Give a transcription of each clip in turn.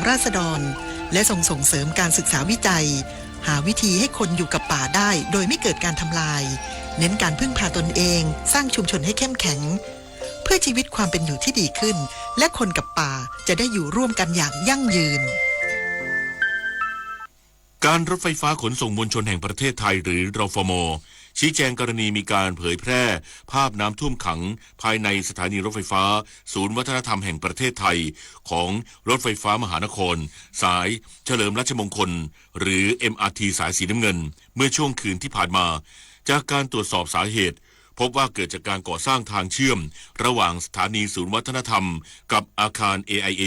ราษฎร และทรงส่งเสริมการศึกษาวิจัย หาวิธีให้คนอยู่กับป่าได้โดยไม่เกิดการทำลาย เน้นการพึ่งพาตนเอง สร้างชุมชนให้เข้มแข็ง เพื่อชีวิตความเป็นอยู่ที่ดีขึ้น และคนกับป่าจะได้อยู่ร่วมกันอย่างยั่งยืน การรถไฟฟ้าขนส่งมวลชนแห่งประเทศไทย หรือ รฟม ชี้แจงกรณีมีการเผยแพร่ภาพน้ำท่วมขังภายในสถานีรถไฟฟ้าศูนย์วัฒนธรรมแห่งประเทศไทย ของรถไฟฟ้ามหานคร สายเฉลิมราชมงคล หรือ เอ็มอาร์ที สายสีน้ำเงิน เมื่อช่วงคืนที่ผ่านมา จากการตรวจสอบสาเหตุ พบว่าเกิดจากการก่อสร้างทางเชื่อมระหว่างสถานีศูนย์วัฒนธรรมกับอาคาร เอไอเอ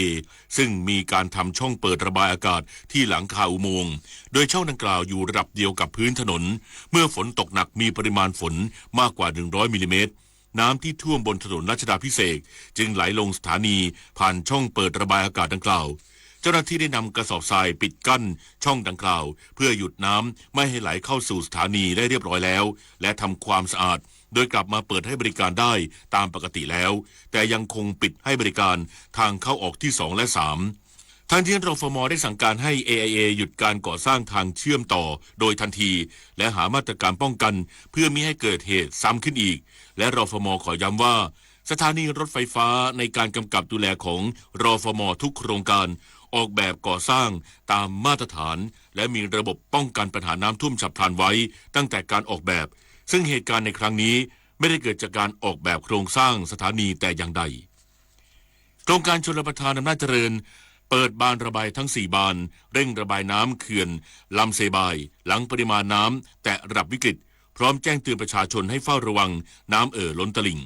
ซึ่งมีการทำช่องเปิดระบายอากาศที่หลังคาอุโมงค์ โดยช่องดังกล่าวอยู่ระดับเดียวกับพื้นถนน เมื่อฝนตกหนักมีปริมาณฝนมากกว่า หนึ่งร้อย มิลลิเมตร น้ำที่ท่วมบนถนนรัชดาภิเษกจึงไหลลงสถานีผ่านช่องเปิดระบายอากาศดังกล่าว เจ้าหน้าที่ได้นำกระสอบทรายปิดกั้นช่องดังกล่าว เพื่อหยุดน้ำไม่ให้ไหลเข้าสู่สถานีได้เรียบร้อยแล้ว และทำความสะอาด โดยกลับมาเปิดให้บริการได้ตามปกติแล้ว แต่ยังคงปิดให้บริการทางเข้าออกที่สองและสาม ทั้งนี้ รฟม ได้สั่งการให้ เอไอเอ หยุดการก่อสร้างทางเชื่อมต่อโดยทันที และหามาตรการป้องกันเพื่อมิให้เกิดเหตุซ้ำขึ้นอีก และ รฟม ขอย้ำว่า สถานีรถไฟฟ้าในการกำกับดูแลของ รฟม ทุกโครงการ ออกแบบก่อสร้างตามมาตรฐาน และมีระบบป้องกันปัญหาน้ำท่วมฉับพลันไว้ตั้งแต่การออกแบบ ซึ่งเหตุการณ์ในครั้งนี้ไม่ได้เกิดจากการออกแบบโครงสร้างสถานีแต่อย่างใด โครงการชลประทานอำนาจเจริญ เปิดบานระบายทั้งสี่บาน เร่งระบายน้ำเขื่อนลำเซบาย หลังปริมาณน้ำแตะระดับวิกฤต พร้อมแจ้งเตือนประชาชนให้เฝ้าระวังน้ำเอ่อล้นตลิ่ง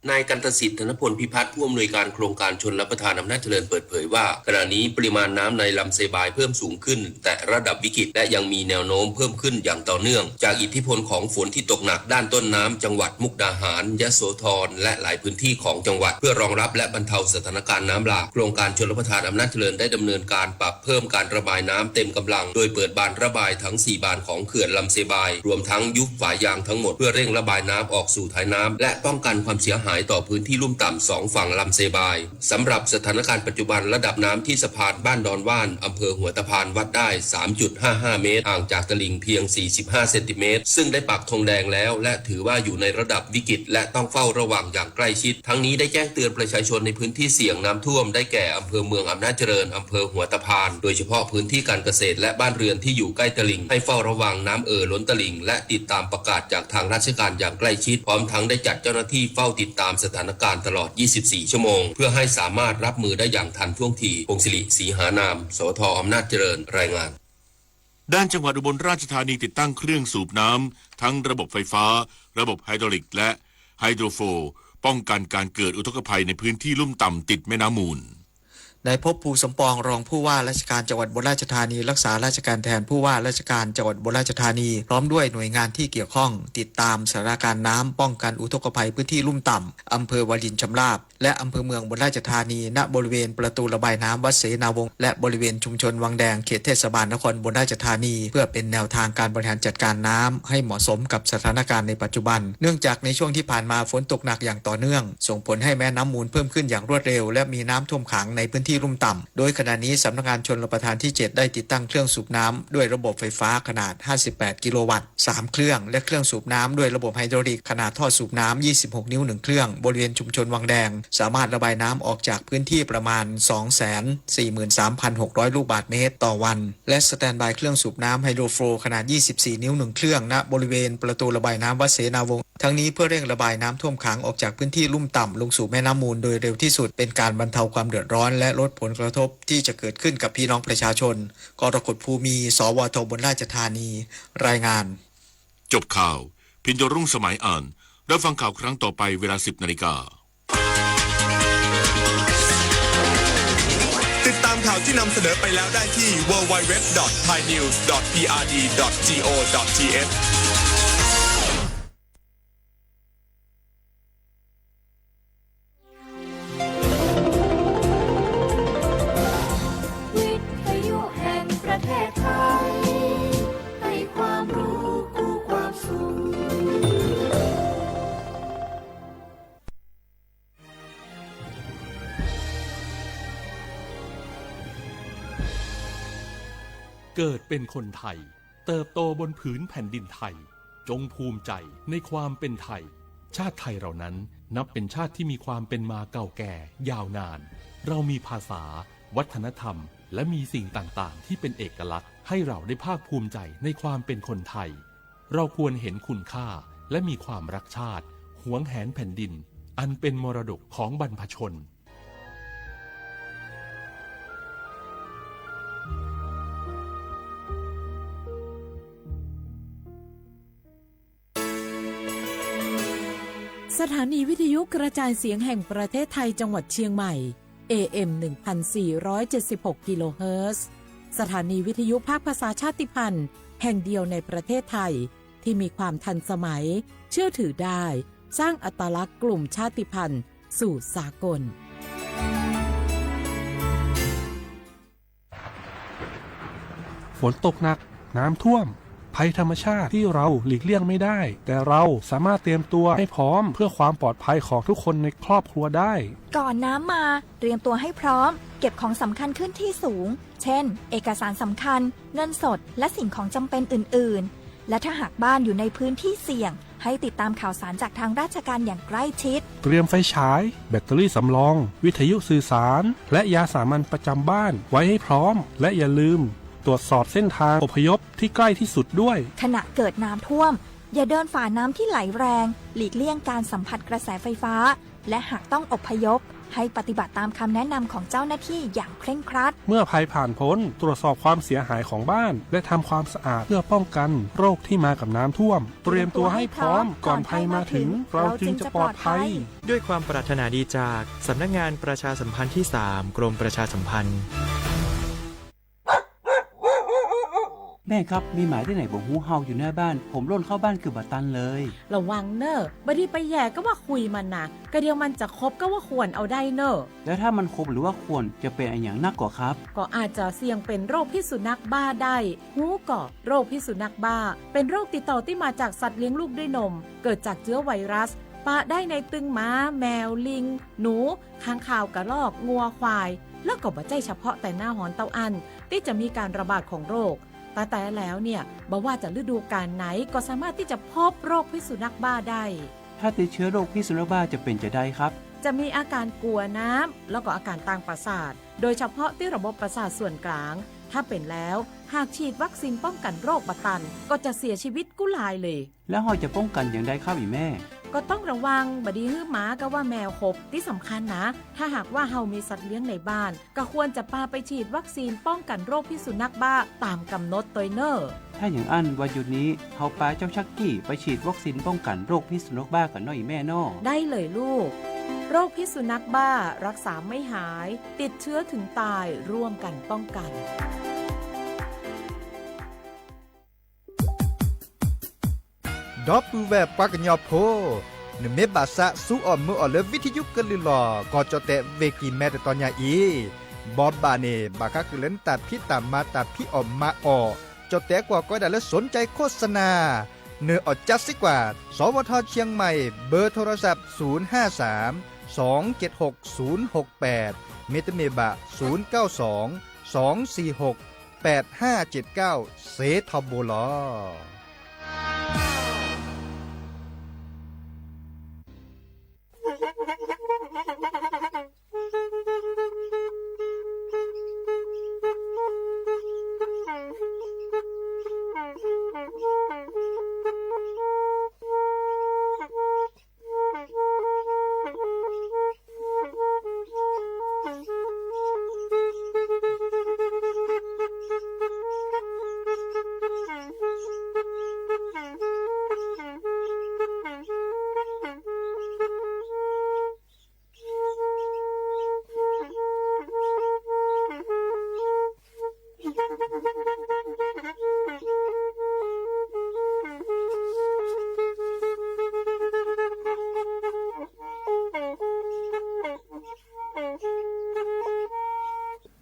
นายกันตสิทธิ์ ธนพลพิพัฒน์ ผู้อำนวยการโครงการชลประทานอำนาจเจริญเปิดเผยว่า ขณะนี้ปริมาณน้ำในลำเซบายเพิ่มสูงขึ้น แต่ระดับวิกฤต และยังมีแนวโน้มเพิ่มขึ้นอย่างต่อเนื่อง จากอิทธิพลของฝนที่ตกหนักด้านต้นน้ำจังหวัดมุกดาหาร ยโสธร และหลายพื้นที่ของจังหวัด เพื่อรองรับและบรรเทาสถานการณ์น้ำหลาก โครงการชลประทานอำนาจเจริญได้ดำเนินการปรับเพิ่มการระบายน้ำเต็มกำลัง โดยเปิดบานระบายทั้งสี่บานของเขื่อนลำเซบาย รวมทั้งยุบฝายางทั้งหมด เพื่อเร่งระบายน้ำออกสู่ท้ายน้ำ และป้องกันความเสียหายต่อพื้นที่ลุ่มต่ำสองฝั่งลำเซบาย สำหรับสถานการณ์ปัจจุบัน ระดับน้ำที่สะพานบ้านดอนว่าน อำเภอหัวตะพานวัดได้ สามจุดห้าห้า เมตร ห่างจากตลิ่งเพียง สี่สิบห้า เซนติเมตร ซึ่งได้ปักธงแดงแล้ว และถือว่าอยู่ในระดับวิกฤต และต้องเฝ้าระวังอย่างใกล้ชิด ทั้งนี้ได้แจ้งเตือนประชาชนในพื้นที่เสี่ยงน้ำท่วม ได้แก่อำเภอเมืองอำนาจเจริญ อำเภอหัวตะพาน โดยเฉพาะพื้นที่การเกษตร และบ้านเรือนที่อยู่ใกล้ตลิ่ง ให้เฝ้าระวังน้ำเอ่อล้นตลิ่ง และติดตามประกาศจากทางราชการอย่างใกล้ชิด พร้อมทั้งได้จัดเจ้าหน้าที่เฝ้าติดตามสถานการณ์ตลอด ยี่สิบสี่ ชั่วโมง เพื่อให้สามารถรับมือได้อย่างทันท่วงที พงศิริ ศรีหานาม สท อำนาจเจริญ รายงาน ด้านจังหวัดอุบลราชธานีติดตั้งเครื่องสูบน้ำทั้งระบบไฟฟ้า ระบบไฮดรอลิก และไฮโดรโฟล ป้องกันการเกิดอุทกภัยในพื้นที่ลุ่มต่ำติดแม่น้ำมูล นายภพ ภูสมปอง รองผู้ว่าราชการจังหวัดอุบลราชธานี รักษาราชการแทนผู้ว่าราชการจังหวัดอุบลราชธานี พร้อมด้วยหน่วยงานที่เกี่ยวข้อง ติดตามสถานการณ์น้ำป้องกันอุทกภัยพื้นที่ลุ่มต่ำ อำเภอวารินชำราบ และอำเภอเมืองอุบลราชธานี ณ บริเวณประตูระบายน้ำวัดเสนาวงศ์ และบริเวณชุมชนวังแดง เขตเทศบาลนครอุบลราชธานี เพื่อเป็นแนวทางการบริหารจัดการน้ำให้เหมาะสมกับสถานการณ์ในปัจจุบัน เนื่องจากในช่วงที่ผ่านมาฝนตกหนักอย่างต่อเนื่อง ส่งผลให้แม่น้ำมูลเพิ่มขึ้นอย่างรวดเร็ว และมีน้ำท่วมขังในพื้นที่ลุ่มต่ำ โดยขณะนี้สำนักงานชลประทานที่ เจ็ด ได้ติดตั้งเครื่องสูบน้ำด้วยระบบไฟฟ้าขนาด ห้าสิบแปด กิโลวัตต์ สาม เครื่อง และเครื่องสูบน้ำด้วยระบบไฮดรอลิกขนาดท่อสูบน้ำ ยี่สิบหก นิ้ว หนึ่ง เครื่อง บริเวณชุมชนวังแดง สามารถระบายน้ำออกจากพื้นที่ประมาณ สองแสนสี่หมื่นสามพันหกร้อย ลูกบาศก์เมตรต่อวัน และสแตนด์บายเครื่องสูบน้ำไฮโดรโฟลขนาด ยี่สิบสี่ นิ้ว หนึ่ง เครื่อง ณ บริเวณประตูระบายน้ำวัดเสนาวงศ์ ทั้งนี้เพื่อเร่งระบายน้ำท่วมขังออกจากพื้นที่ลุ่มต่ำลงสู่แม่น้ำมูลโดยเร็วที่สุด เป็นการบรรเทาความเดือดร้อนและลดผลกระทบที่จะเกิดขึ้นกับพี่น้องประชาชน กรกฎ ภูมี สวท อุบลราชธานี รายงาน จบข่าว พิญโยรุ่งสมัยอ่าน รับฟังข่าวครั้งต่อไปเวลา สิบนาฬิกา ติดตามข่าวที่นำเสนอไปแล้วได้ที่ ดับเบิลยู ดับเบิลยู ดับเบิลยู ดอท ไทยนิวส์ ดอท พีอาร์ดี ดอท จี โอ ดอท ที เอช เกิดเป็นคนไทย เติบโตบนผืนแผ่นดินไทย จงภูมิใจในความเป็นไทย ชาติไทยเรานั้นนับเป็นชาติที่มีความเป็นมาเก่าแก่ยาวนาน เรามีภาษา วัฒนธรรม และมีสิ่งต่างๆ ที่เป็นเอกลักษณ์ให้เราได้ภาคภูมิใจในความเป็นคนไทย เราควรเห็นคุณค่า และมีความรักชาติ หวงแหนแผ่นดิน อันเป็นมรดกของบรรพชน สถานีวิทยุกระจายเสียงแห่งประเทศไทยจังหวัดเชียงใหม่ เอ เอ็ม หนึ่งพันสี่ร้อยเจ็ดสิบหก กิโลเฮิรตซ์ สถานีวิทยุภาคภาษาชาติพันธุ์แห่งเดียวในประเทศไทย ที่มีความทันสมัย เชื่อถือได้ สร้างอัตลักษณ์กลุ่มชาติพันธุ์สู่สากล ฝนตกหนัก น้ำท่วม ภัยธรรมชาติที่เราหลีกเลี่ยงไม่ได้ แต่เราสามารถเตรียมตัวให้พร้อมเพื่อความปลอดภัยของทุกคนในครอบครัวได้ ก่อนน้ำมา เตรียมตัวให้พร้อม เก็บของสำคัญขึ้นที่สูง เช่น เอกสารสำคัญ เงินสด และสิ่งของจำเป็นอื่นๆ และถ้าหากบ้านอยู่ในพื้นที่เสี่ยง ให้ติดตามข่าวสารจากทางราชการอย่างใกล้ชิด เตรียมไฟฉาย แบตเตอรี่สำรอง วิทยุสื่อสาร และยาสามัญประจำบ้านไว้ให้พร้อม และอย่าลืม ตรวจสอบเส้นทางอพยพที่ใกล้ที่สุดด้วย ขณะเกิดน้ำท่วม อย่าเดินฝ่าน้ำที่ไหลแรง หลีกเลี่ยงการสัมผัสกระแสไฟฟ้า และหากต้องอพยพ ให้ปฏิบัติตามคำแนะนำของเจ้าหน้าที่อย่างเคร่งครัด เมื่อภัยผ่านพ้น ตรวจสอบความเสียหายของบ้าน และทำความสะอาดเพื่อป้องกันโรคที่มากับน้ำท่วม เตรียมตัวให้พร้อมก่อนภัยมาถึง เราจึงจะปลอดภัย ด้วยความปรารถนาดีจากสำนักงานประชาสัมพันธ์ที่สาม กรมประชาสัมพันธ์ แม่ครับ มีหมาที่ไหนบ่ฮู้เห่าอยู่หน้าบ้าน ผมร่นเข้าบ้านเกือบบ่ตันเลย ระวังเน่อ บ่ดีไปแหย่ก็ว่าคุยมันนะ กะเดียวมันจะขบก็ว่าข่วนเอาได้เน่อ แล้วถ้ามันขบหรือว่าข่วนจะเป็นอะหยังนักก่อครับ ก็อาจจะเสี่ยงเป็นโรคพิษสุนัขบ้าได้ ฮู้ก่อ โรคพิษสุนัขบ้า เป็นโรคติดต่อที่มาจากสัตว์เลี้ยงลูกด้วยนม เกิดจากเชื้อไวรัส ปะได้ในตึงหมา แมว ลิง หนู ค้างคาว กะรอก งัว ควาย แล้วก็บ่ใจ้เฉพาะแต่หน้าฮ้อนเต้าอั้น ตี้จะมีการระบาดของโรค แต่แต่แล้วเนี่ย บ่ว่าจะฤดูกาลไหน ก็สามารถที่จะพบโรคพิษสุนัขบ้าได้ ถ้าติดเชื้อโรคพิษสุนัขบ้าจะเป็นจะใดครับ จะมีอาการกลัวน้ำ แล้วก็อาการตางประสาท โดยเฉพาะที่ระบบประสาทส่วนกลาง ถ้าเป็นแล้ว หากฉีดวัคซีนป้องกันโรคบ่ตัน ก็จะเสียชีวิตกู้ลายเลย แล้วเฮาจะป้องกันอย่างใดครับอีแม่ ก็ต้องระวัง บ่ดีหื้อหมาก็ว่าแมวขบ ที่สำคัญนะ ถ้าหากว่าเฮามีสัตว์เลี้ยงในบ้าน ก็ควรจะปาไปฉีดวัคซีนป้องกันโรคพิษสุนัขบ้าตามกำหนดตวยเน่อ ถ้าอย่างอั้นวันหยุดนี้ เฮาปาเจ้าชักกี้ไปฉีดวัคซีนป้องกันโรคพิษสุนัขบ้าก่อนเนาะอีแม่เนาะ ได้เลยลูก โรคพิษสุนัขบ้ารักษาไม่หาย ติดเชื้อถึงตาย ร่วมกันป้องกัน ဒီပုၢ်ဝဲၢ်ပှၤကညီဖိ, နမ့ၢ်ဘၣ်သးစူအီၣ်မုာ်အီၣ်လၢဝံထယုကလုၢ်လီၢ် ကီၢ်ကၠီၣ်တဲာ်ဝ့ၢ်ကံၢ်မဲတတီၤညါအံၤ, ဘီဘၣ်န့ၣ် ဘၣ်ဃးက့ၤလၢနတၢ်ဖံးတၢ်မၤတၢ်ဖံးအီၣ်မၤအီၣ်, ကၠီၣ်တဲာ်ကွၢ်ကီးဒၣ်လၢ สนใจโฆษณา, နအီၣ်ကၠါစ့ၢ်ကီး, สวท เชียงใหม่ เบอร์โทรศัพท์ ศูนย์ห้าสาม สองเจ็ดหก ศูนย์หกแปด မ့တမ့ၢ်ဘၣ် ศูนย์เก้าสอง สองสี่หก แปดห้าเจ็ดเก้า စ့ထီဘိလီၤ.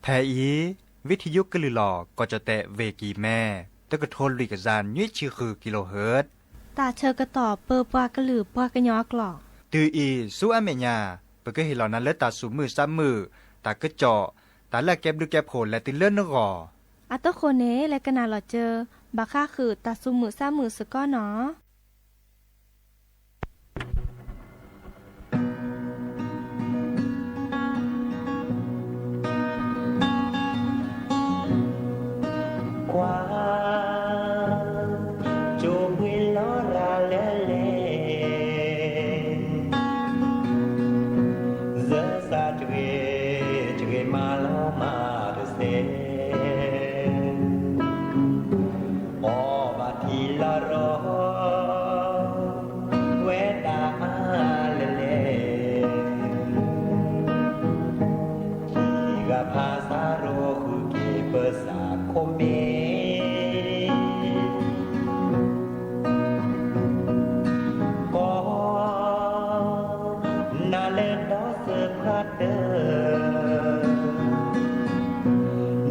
ဖဲအံၤ ဝံထယုကလုၢ်လီၢ် ကီၢ်ကၠီၣ်တဲာ်ဝ့ၢ်ကံၢ်မဲ တကထိလွံၢ်ကယၤနွံဆံဃု kilohertz တၢ်ဆၢကတီၢ်ပၢပှၤကလုာ်ပှၤကညီအကျိာ်, တုၤအံၤဆူအမဲာ်ညါ ပကဟ့ၣ်လီၤနၤလၢတၢ်သူၣ်မုာ်သးမုာ်, တၢ်ကစီၣ်, တၢ်လၢအကဲဘျုးကဲဖှိၣ်လဲၤတုၤလၢနဂီၢ်. အတဃိန့ၣ် လဲၤကနၣ်လီၤစၢၤ ဘၣ်ဃးဃုာ်တၢ်သူၣ်မုာ်သးမုာ်စ့ၢ်ကီးနီၤ. ကွၢ် ကၠိပှ့ၤလီၤရၤလၢလဲၣ်, စၢသးတဂ့ၤ တဂ့ၤမၤလီၤမၤတစဲး, အီၣ်ဘၣ်ထံလီၤရီၤ ဝဲဒၣ်အါလၢလဲၣ်, ထံဂၤဖးစးရိၤဃုာ်က့ၤပသးခိၣ်မ့ၢ် ကီၢ် နၤလၢဒီသၢဖးတၢၢ်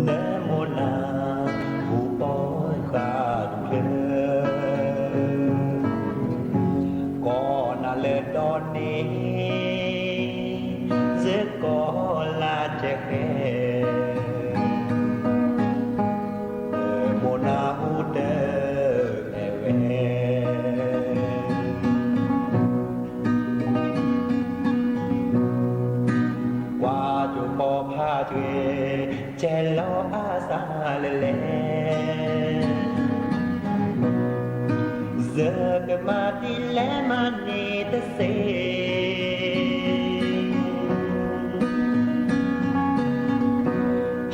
နမိၢ်နၤ ဟူပီဃာ်တဖျၢၣ် ကီၢ်နၤလၢဒီန့ၣ် စ့ၢ်ကီးလၢကဲဃဲ မိၢ်နၤဟူတၢ်နဲၣ်ဝဲ ကွၢ်ကၠိဖီဖးတဂ့ၤ ကဲလီၤအါစးလၢလဲၣ်, စကမၤဒ်လဲၣ်မၤန့ၢ်တသ့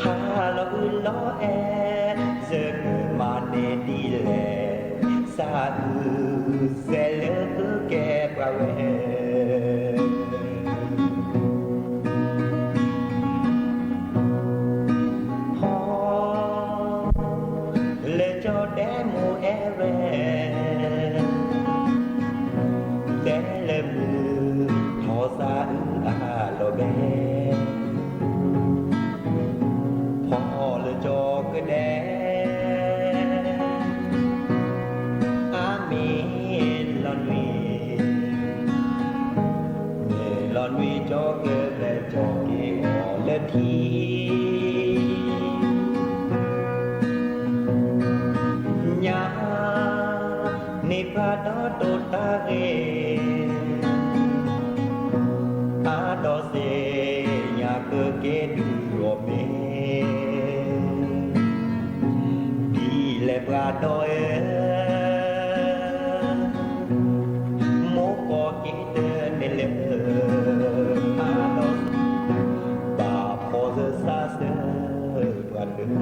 ဖးလီၤအုးလီၤအဲၣ် စကမၤန့ၢ်ဒ်လဲၣ်, သးအုးစဲးလၢကကဲပှၤဝဲ ဟီ လၢကၠီဒဲမူအဲၣ်ဝဲ တဲလၢမုၢ် ထီၣ်သးအုးအလီၤဘဲ ဖီလၢကၠီကဒဲ အမ့ၢ်လီၤနွံ မ့ၢ်လီၤနွံကၠီကဘျဲၣ်ကၠီက့ၤအီၤလၢထံ ညါ န့ၢ်ပှၤဒီးတိၢ်တၢ်ဂ့ၤ အါဒီးစ့ၢ် ညါကက့ၤဒုးအီၤမ့ၢ် ဒ်လဲၣ်ပှၤဒီးဧၢ မိၢ်ကီၢ်က့ၤတန့ၢ်လၢ အါဒီး ဘၣ်ဖီၣ်စၢၤစးစၢၤပှၤတ ကွ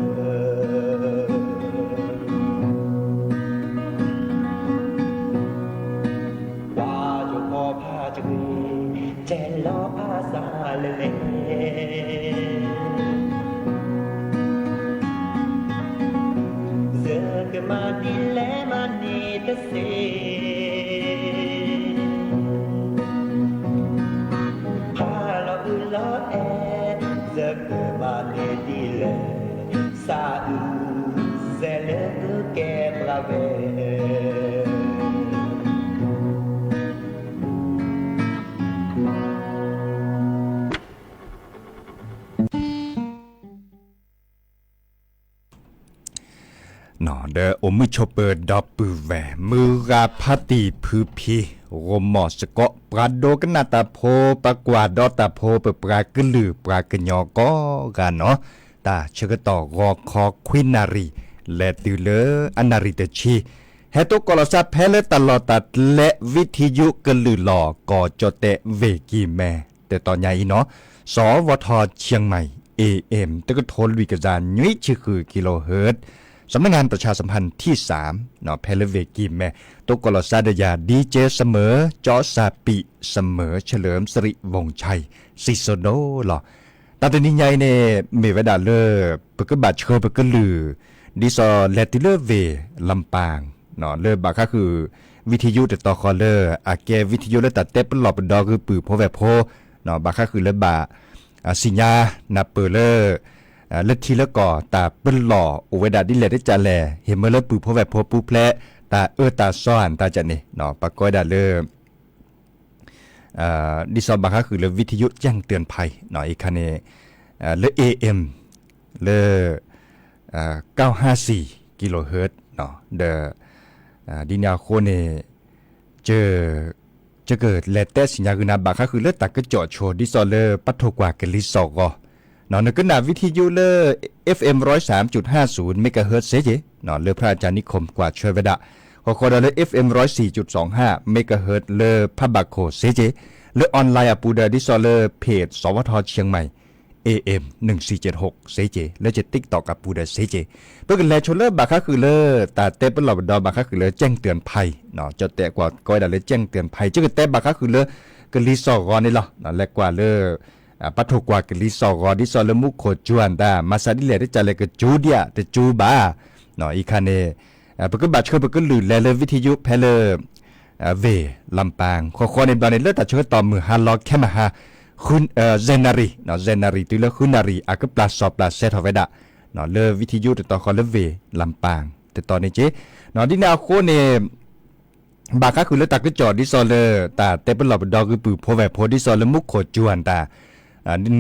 ၢ်ကၠိဖီဖးတဂ့ၤ ကဲလီၤအါစးလၢလဲၣ်, စကမၤဒ်လဲၣ်မၤန့ၢ်တသ့ ဖးလီၤအုးလီၤအဲၣ် စကမၤန့ၢ်ဒ်လဲၣ်, သးအုးစဲးလၢကကဲပှၤဝဲ ဒီးအိၣ်မုာ်ဆိးပၢၤဒီပုၢ်ဝဲၢ် မုၢ်ဂၤဖါတံၢ်ဖုဖံ ဂီၢ်မီၢ်စ့ၢ်ကီး ပှၤဒိကနၣ်တၢ်ဖိ ပှၤကွၢ်ဒီးတၢ်ဖိ ပပှၤကလုာ်ပှၤကညီကိးဂၤနီၤ, တၢ်ဆၢကတီၢ်ဂီၤခီခွံနၣ်ရံၣ် လဲၤတုၤလၢအနၣ်ရံၣ်တဆံ ဟဲတိကိးလီၤသးဖဲလၢတၢ်လီၢ်တၢ်ကျဲ ဝံထံယုကလုၢ်လီၤ ကီၢ်ကၠီၣ်တဲၣ်ဝ့ၢ်ကံၢ်မဲ တတီၤညါအံၤနီၤ, စီၤဝီထီၣ် เชียงใหม่ เอเอ็ม တကထိလွံၢ်ကယၤနွံဆံဃု กิโลเฮิรตซ์, สำนักงานประชาสัมพันธ์ที่สาม ဖဲလၢဝ့ၢ်ကံၢ်မဲ တိကိးလီၤသးဒီးယၤ ดีเจ เสมอ จอสปี เสมอ เฉลิมสิริวงศ์ชัย စံၣ်စိၤဒိၣ်လီၤ. တၢ်တနံၤညါအံၤန့ၣ် မ့ၢ်ဝဲဒၣ်လၢ ပကဘၣ်ဆှၢပကလုၢ် ဒ်သိးလဲၤတုၤလၢဝ့ၢ်လပၣ် လၢဘၣ်ဃးဃုာ် ဝံထံယုတတီၤဃီလၢ အကဲဝံထံယုလၢတၢ်တဲပလီၢ်ပဒီဂုၢ်ပုၢ်ဖိဝဲၢ်ဖိ ဘၣ်ဃးဃုာ်လၢဘၣ် စံၣ်ညါနၢ်ပၢၢ်လၢ လၢထံလၢကီၢ်တၢ်ပလီၢ်အိၣ်ဝဲဒၣ်ဒ်လဲၣ်ဒ်လဲၣ် ဟ့ၣ်မၢလၢပုၢ်ဖိဝဲၢ်ဖိပူၤဖျဲး တၢ်အၢတၢ်သီအတၢ်ကန့ၣ် ပကိးဝဲဒၣ်လၢ ဒ်သိးဘၣ်ဃးဃုာ်လၢ ဝံထံယု แจ้งเตือนภัย အံၤခါန့ၣ် လၢ เอเอ็ม လၢ ကီၢ်ဟါစံၣ် ကံလိဟၢၣ် ဒီး ဒ်န့ၣ်အဃိန့ၣ် ယ ယကလဲၤတဲစံၣ်ညါဂုာ်နၤဘၣ်ဃးဃုာ်လၢတၢ်ကစီၣ်ဆိ ဒ်သိးလၢပှၤထိၣ်ကွၢ်ကလံၤစိးဂီၤ, နကနၣ် ဝံထယုၢ် လၢ FM ร้อยสามจุดห้าศูนย์ megahertz စ့ၢ်ကီး လၢ พระอาจารย์นิคม ကွၢ်ဆၢဝဲဒၣ်, ဃီဃီဒီးလၢ FM ร้อยสี่จุดสองห้า megahertz လၢ พระบาทโข စ့ၢ်ကီး, လၢ online အပူၤဒီး ဒ်သိးလၢ เพจ สวท เชียงใหม่ AM หนึ่งสี่เจ็ดหก စ့ၢ်ကီး, လၢယ TikTok အပူၤဒီးစ့ၢ်ကီး, ပကလဲၤဆိလၢဘၣ်ဃးဃုာ်လၢ တၢ်တဲပလီၢ်ပဒီဘၣ်ဃးဃုာ်လၢ แจ้งเตือนภัย ကၠီၣ်တဲာ်ကွၢ်ကီဝဲဒၣ်လၢ แจ้งเตือนภัย ယကတဲဘၣ်ဃးဃုာ်လၢ ကလံၤစိးဂီၤန့ၣ်လီၤ. လဲၤကွၢ်လၢ ပှၤထိၣ်ကွၢ်ကလံၤစိးဂီၤ ဒ်သိးလၢမူခိၣ်စူၤအတၢ် မၤစၢ်ဒ်လဲၣ် တၢ်လဲၤကစူၤဒံးဧါ တစူၤဘၣ်, အံၤခါန့ၣ် ပကဘၣ်ဆှၢပကလုၢ်လဲၤလၢ ဝံထယုၢ် ဖဲလၢ ဝ့ၢ်လမ်းပန်း ဃီဃီန့ၣ်ဘျီန့ၣ် လၢတၢ်ဆၢကတီၢ်မုၢ်ဟါလီၤခဲမုၢ်ဟါ ဃု စဲးနၣ်ရံၣ်, စဲးနၣ်ရံၣ်တုၤလၢဃုနၣ်ရံၣ် အကပျၢ်စီၣ်ပျၢ်စဲထီၣ်ဝဲဒၣ် လၢဝံထယုၢ်တတီၤဃီလၢဝ့ၢ်လမ်းပန်း တတီၤန့ၣ်က့ၤ, ဒ်န့ၣ်အဃိန့ၣ် ဘၣ်ဃးဃုာ်လၢတၢ်ကစီၣ် ဒ်သိးလၢ တၢ်တဲပလီၢ်ပဒီဂုာ်ပုၢ်ဖိဝဲၢ်ဖိ ဒ်သိးလၢမူခိၣ်စူၤအတၢ်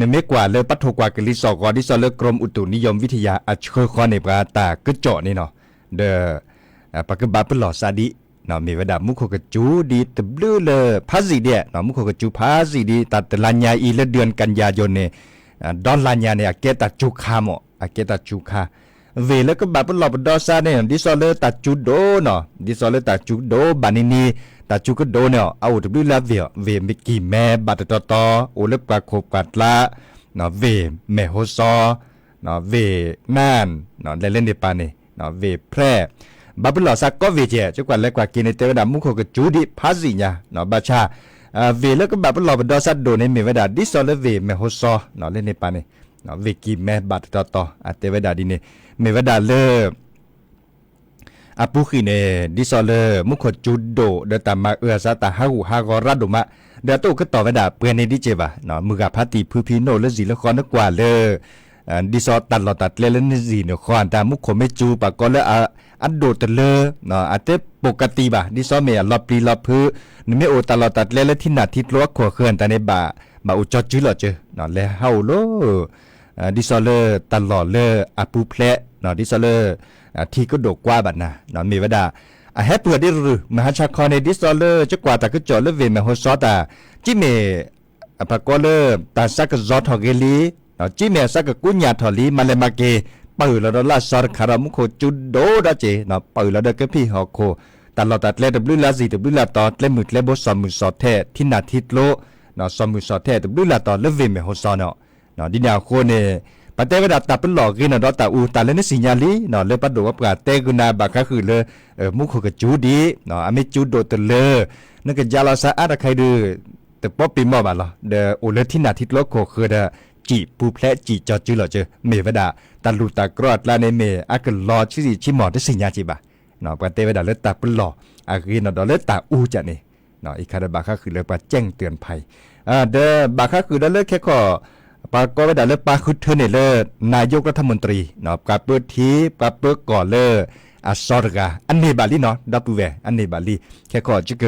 နမ့ၢ်ကွၢ်လၢပှၤထိၣ်ကွၢ်ကလံၤစိးဂီၤ ဒ်သိးလၢ กรมอุตุนิยมวิทยา အဆှၢဃီန့ၣ် ပှၤတၢ်ကစီၣ်န့ၣ်နီၤ, ဒီး ပကဘၣ်ပလီၢ်စးဒ် မ့ၢ်ဝဲဒၣ်မူခိၣ်ကစူၤဒ်တဘျုးလၢ ဖးစံၣ်ဒ်, မူခိၣ်ကစူၤဖးစံၣ်ဒ် တၢ်တလါညါအံၤလၢ เดือนกันยายน န့ၣ် ဒီလါညါန့ၣ် အကဲတၢ်စူၤခါမး, အကဲတၢ်စူၤခါ, ဝ့ၢ်လၢကဘၣ်ပလီၢ်ပဒီစးန့ၣ် ဒ်သိးလၢတၢ်စူၤဒိၣ်နီၤ, ဒ်သိးလၢတၢ်စူၤဒိၣ်ဘၣ်နံၤနံၤ, တၢ်စူၤကဒိၣ်န့ၣ် အအိၣ်တဘျုးလၢဝ့ၢ်, ဝ့ၢ်မ့ၢ်ကံၢ်မဲဘၣ်တတီၤတီၤ အိၣ်လၢပှၢ်ခိၣ်ပှၢ်ကျါ, ဝ့ၢ်မဲၢ်ဟိစီ ဝ့ၢ်နၢၣ်, လဲၤလၢန့ၣ်ပၢ်န့ၣ် ဝ့ၢ်ဖျဲၣ်, ဘၣ်ပလီၢ်စးကီးဝ့ၢ်ကဲး, ကကွၢ်လဲၤကွၢ်က့ၤန့ၣ် တဲဝဲဒၣ်မူခိၣ်ကစူၤဒ်ဖးစံၣ်ညါ, ဘၣ်ဆၣ် ဝ့ၢ်လၢကဘၣ်ပလီၢ်ပဒီစးဒိၣ်န့ၣ် မ့ၢ်ဝဲဒၣ်ဒ်သိးလၢဝ့ၢ်မဲၢ်ဟိစီ လၢန့ၣ်ပၢ်န့ၣ်, ဝ့ၢ်ကံၢ်မဲဘၣ်တတီၤတီၤ အတဲဝဲဒၣ်ဒ်န့ၣ်, မ့ၢ်ဝဲဒၣ်လၢ အပူၤကွံာ်န့ၣ် ဒ်သိးလၢမူခိၣ်စူၤဒိၣ် ဒီးတၢ်မၤအၢအသးတၢ်ဟးဂူာ်ဟးဂီၤရၢ်ဒိၣ်မး, ဒီးတအိၣ်ကတီၢ်ဝဲဒၣ်ပှဲၤန့ၣ်ဒ်ကဲးဘၣ်, မုၢ်ဂၤဖးတံၢ်ဖုဖံ နအိၣ်လၢဇံၣ်လၢဃီ နကွၢ်လၢ ဒ်သိးတၢ်လီၢ်တၢ်ကျဲလၢနဇံၣ်နဃီ တၢ်မူခိၣ်မ့ၢ်စူၤ ပှၤကိးလၢ အဒိၣ်တလၢ အတဲပိၢ်ကတံၢ်ဘၣ်, ဒ်သိးမ့ၢ်အလီၤပျံၤလီၤဖုး, နမ့ၢ်အိၣ်တၢ်လီၢ်တၢ်ကျဲလၢထံနၢ်ထံကျိအခိၣ်ဃၢၤတၢ်န့ၣ် ဘၣ်အိၣ်ကၠီစုလီၤကၠၢ, လဲၤဟးအိၣ်လၢ ဒ်သိးလၢတၢ်လီၢ်လၢအပူၤဖျဲး, ဒ်သိးလၢ ထံကဒိၣ်ကွၢ်ဘၣ်နၤ, မ့ၢ်ဝဲဒၣ် အဟဲပှဲၤဒ်ရူၢ် မုၢ်ဟါဆါခီန့ၣ် ဒ်သိးလၢကကွၢ်တၢ်ကစီၣ်လၢဝ့ၢ်မဲၢ်ဟိစီတၢ်, ကံၢ်မဲၢ် ပှၤကိးလၢ တၢ်စးကစီၤထီၣ်ဂ့ၤလံ, ကံၢ်မဲၢ်အစးကကူညၢ်ထီၣ်လံ မၤလဲၤမၤက့ၤ, ပာ်အၢၣ်လီၤဒီးလၢအစီၤတခါဒီး မူခိၣ်စူၤဒိၣ်ဒီးက့ၤ, ပာ်အၢၣ်လီၤဒီးကဖံးဟီၣ်ခိၣ်, တၢ်လီၢ်တၢ်ကျဲတဘျုးလၢ်ဇံၣ်တဘျုးလၢ်တီၤ ကျဲမုၢ်ကျဲဘိစီၤမုၢ်စီၤထဲး ထံနၢ်ထံကျိ စီၤမုၢ်စီၤထဲးတဘျုးလၢ်တီၤလၢဝ့ၢ်မဲၢ်ဟိစီန့ၣ်, ဒ်န့ၣ်အဃိန့ၣ် ပတဲဝဲဒၣ်တၢ်ပလီၢ်ဂ့ၤနီၢ်ဒီးတၢ်အူ တၢ်လၢနစံၣ်ညါလံ, လၢပှၤဒိၣ်ပှၤပှၢ်တဲဂုာ်နၤဘၣ်ဃးဃုာ်လၢ မူခိၣ်ကစူၤဒ်, အမ့ၢ်စူၤဒိၣ်တလၢ, နကယါလီၤစးအါတခါအံၤဒီး တပီပံၤမီၢ်ဘၣ်လီၤ, ဒီးအိၣ်လၢထံနၢ်ထံကျိခိၣ်ဃၢၤဒီး စံၣ်ပူၤဖျဲးစံၣ်ကၠီစုလီၤကၠၢ, မ့ၢ်ဝဲဒၣ် တၢ်လူၢ်တၢ်ကြီအကျါန့ၣ် မ့ၢ်အကလီဆံးဆံးမီၢ်တစံၣ်ညါက့ၤဘၣ်, ပှၤတဲဝဲဒၣ်လၢတၢ်ပလီၢ်အဂ့ၤနီၢ်ဒီးလၢတၢ်အူကၠၢန့ၣ်, အံၤခါဒီးဘၣ်ဃးဃုာ်လၢပှၤ แจ้งเตือนภัย ဒီးဘၣ်ဃးဃုာ်ဒီးလၢခဲခီၣ် ပှၤကိးဝဲဒၣ်လၢပၢ်ဃုထၢန့ၣ်လၢ นายกรัฐมนตรี ပှၤပၢထံ ပှၤပၢကီၢ်လၢ အစီၤတဂၤ အန့ၢ်ဘၣ်လံနီၤ ဒီပုၢ်ဝဲၢ် အန့ၢ်ဘၣ်လံ, ခဲခီၣ်ယက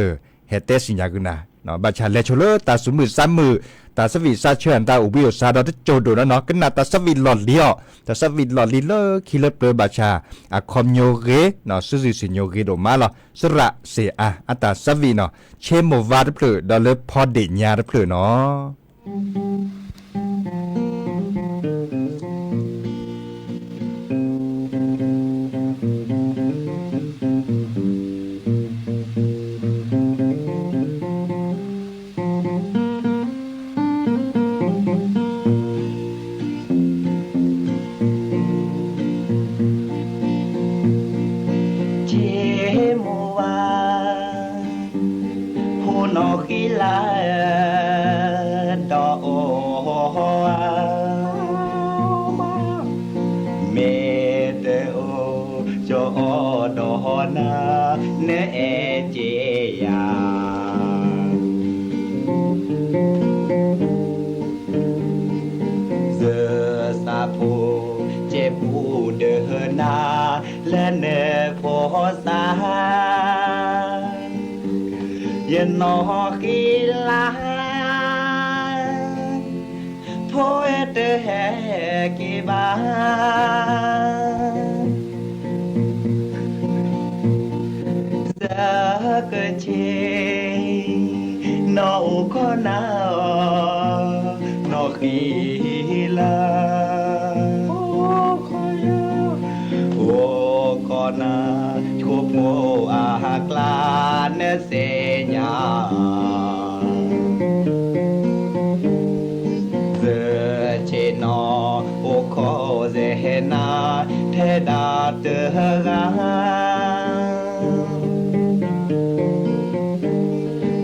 ဟဲတဲစံၣ်ညါဂုာ်နၤ, ဘၣ်ဆၣ်လဲၤဆိလၢတၢ်သူၣ်မုာ်သးမုာ် တၢ်သးဝံၣ်သးဆၢ တၢ်အိၣ်ဘှံးအိၣ်သါဒီးတစိၢ်ဒိၣ်နီၤနီၤ ကနၣ်တၢ်သးဝံၣ်လီၢ်လံၤအီၤ, တၢ်သးဝံၣ်လီၢ်လံၤလၢခံလၢပျၢၤဘၣ်ဆၣ် အခီပညီဂ့ၤ, စုစ့ၣ်စံၣ်ညီၣ်ဂ့ၤဒိၣ်မးလီၤ, စရၣ်စ့ၣ်အါ အတၢ်သးဝံၣ်နီၤ, ဆ့မိၢ်ဝါတဖျၢၣ် ဒီးလၢဖီဒ့ၣ်ညါတဖျၢၣ်နီၤ. ဆ့မိၢ်ဝါ ဖိနီၢ်ဃံလၤ ဒီးအီၤ မ့ၢ်တအိၣ် ကၠီအီၤဒီးနၤ နအဲၣ်က့ၤယၤ သးဖိ ကဲပူၤဒၢနၤ လၢနဖိသၣ် ယနီၢ်ဃံလၤ ဖိတဟဲက့ၤဘၣ် နၤ ဆိဖိအကျါနသ့ၣ်ညါ စၢဆ့ၣ်နီၤ အိၣ်ခိးစဲနၤ ထဲဒၣ်တဂၤ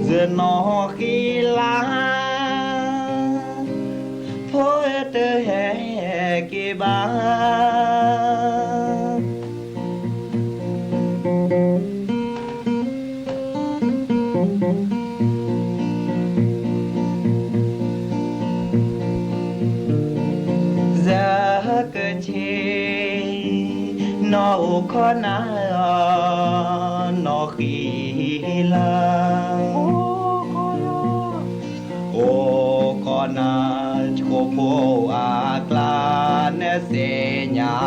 စၢနီၣ်ဃံလၤ ဖိတဟဲက့ၤဘၣ် စၢကဆ့ၣ် နီၢ်အိၣ်ခိးနၤ နီၢ်ဃံလၤ အိၣ်ခိးနၤ ဆိဖိအကျါနသ့ၣ်ညါ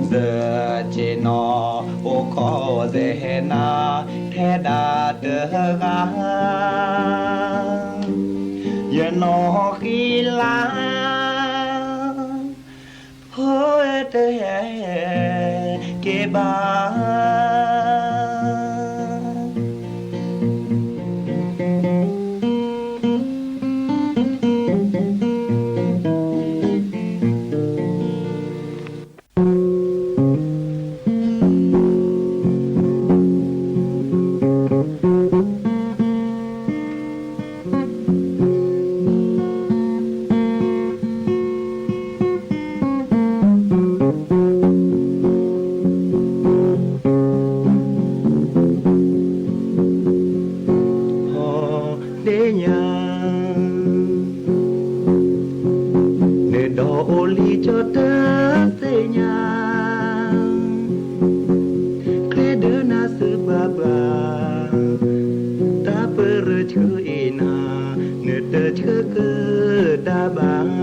စၢဆ့ၣ်နီၤ အိၣ်ခိးစဲနၤ ထဲဒၣ်တဂၤ ယနီၢ်ဃံလၤ ဖိတဟဲက့ၤဘၣ် ဟီၣ်ဒ့ၣ်ညါ နဒီးအိၣ်လံကၠီတသ့ၣ်ညါ ချ့ဒၢနၤစၢပှၤဘၣ် တၢ်ပရၢဆှၢအံၤနၤ နတဆှၢကဒါဘၣ်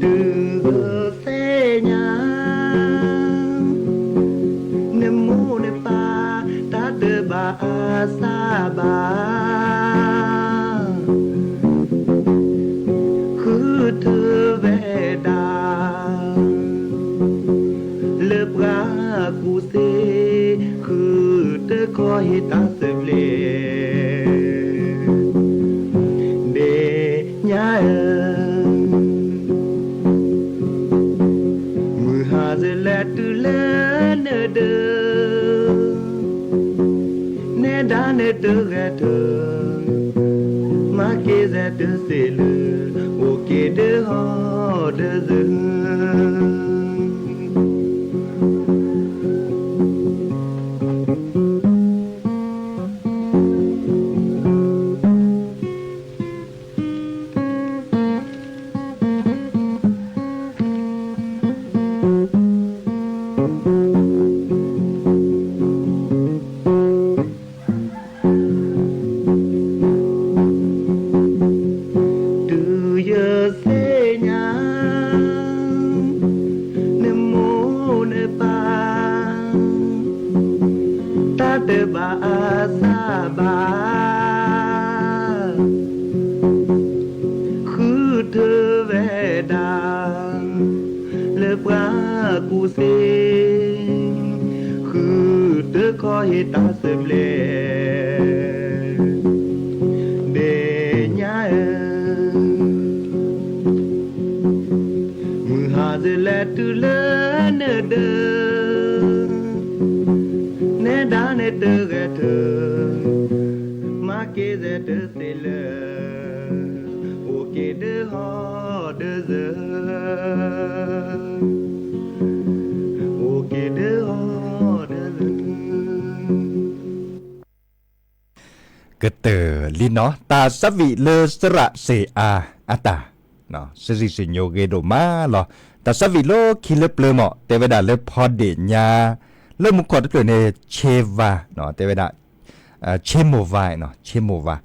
တုၤသ့ၣ်ညါ နမိၢ်နပၢ် တၢ်တဘၣ်အါစၢ်ဘၣ် ဃုထၢဝဲဒၣ် လၢပှၤကူၣ်သ့ ဃုတခီဟ့ၣ်တၢ်သဘျ့ ဒ့ၣ်ညါဧၢ မုၢ်ဟါစလဲၤတုၤလၢနဒၢး နဲဒၣ်နတဂဲၤထၢၣ် မၤက့ၤစဲတသ့လၢ အိၣ်က့ၤဒၢဟီၣ်ဒၢစၢၤ တုၤယသ့ၣ်ညါ နမိၢ်နပၢ် တၢ်တဘၣ်အါစၢ်ဘၣ် ဃုထၢဝဲဒၣ် လၢပှၤကူၣ်သ့ ဃုတခီဟ့ၣ်တၢ်သဘျ့ ဒ့ၣ်ညါဧၢ မုၢ်ဟါစလဲၤတုၤလၢနဒၢး နဲဒၣ်နတဂဲၤထၢၣ် မၤက့ၤစဲတသ့လၢ အိၣ်က့ၤဒၢဟီၣ်ဒၢစၢၤ အိၣ်က့ၤဒၢဟီၣ်ဒၢစၢၤ ကတၢၢ်လံနီၤ တၢ်သးဝံၣ်လၢသရၣ်စ့ၣ်အါအတၢ် စံးစံၣ်စိၤညိဂ့ၤဒိၣ်မးလီၤ. တၢ်သးဝံၣ်လၢခံလၢပျၢၤမး တဲဝဲဒၣ်လၢဖီဒ့ၣ်ညါ လၢမူခိၣ်တဖျၢၣ်န့ၣ် ဆ့ဝါ တဲဝဲဒၣ် ဆ့မိၢ်ဝါ ဆ့မိၢ်ဝါ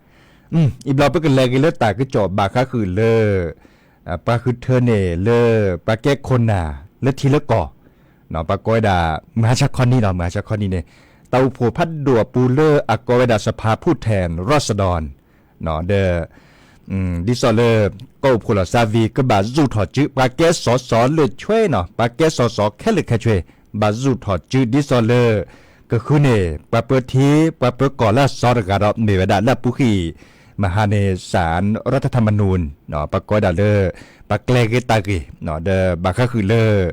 အံၤဘျီပကလဲၤက့ၤလၢတၢ်ကစီၣ်ဘၣ်ဃးဃုာ်လၢ ပှၤဃုထၢန့ၣ်လၢ ပှၤကဲခိၣ်နၢ်လၢထံလၢကီၢ် ပှၤကိးဝဲဒၣ် မုၢ်ဟါဆါခီနံၤနီၤ မုၢ်ဟါဆါခီနံၤန့ၣ် တၢ်အိၣ်ဖှိၣ်ဖးဒိၣ်အပူၤလၢအကိးဝဲဒၣ် สภาผู้แทนราษฎร ဒီး ဒ်သိးလၢ ကီၢ်အိၣ်ဖှိၣ်လီၤစၢ်ဝံၤ ကဘၣ်စူးထီၣ်စု ပှၤကဲစီၤစီၤလၢဆွဲနီၤ ပှၤကဲစီၤစီၤခဲလၢာ်ခဲဆ့ ဘၣ်စူးထီၣ်စု ဒ်သိးလၢ ကဃုန့ၢ် ပှၤပၢထံ ပှၤပၢကီၢ်လၢအစီၤတဂၤဒီး မ့ၢ်ဝဲဒၣ်လၢအပူၤကွံာ် မဟါန့ၣ် စၣ်ရၢထၢၣ်ထၢၣ်မနူၣ် ပကိးဝဲဒၣ်လၢ ပှၤကျဲၤဂ့ၤတၢ်ဂ့ၤ ဒီးဘၣ်ဃးဃုာ်လၢ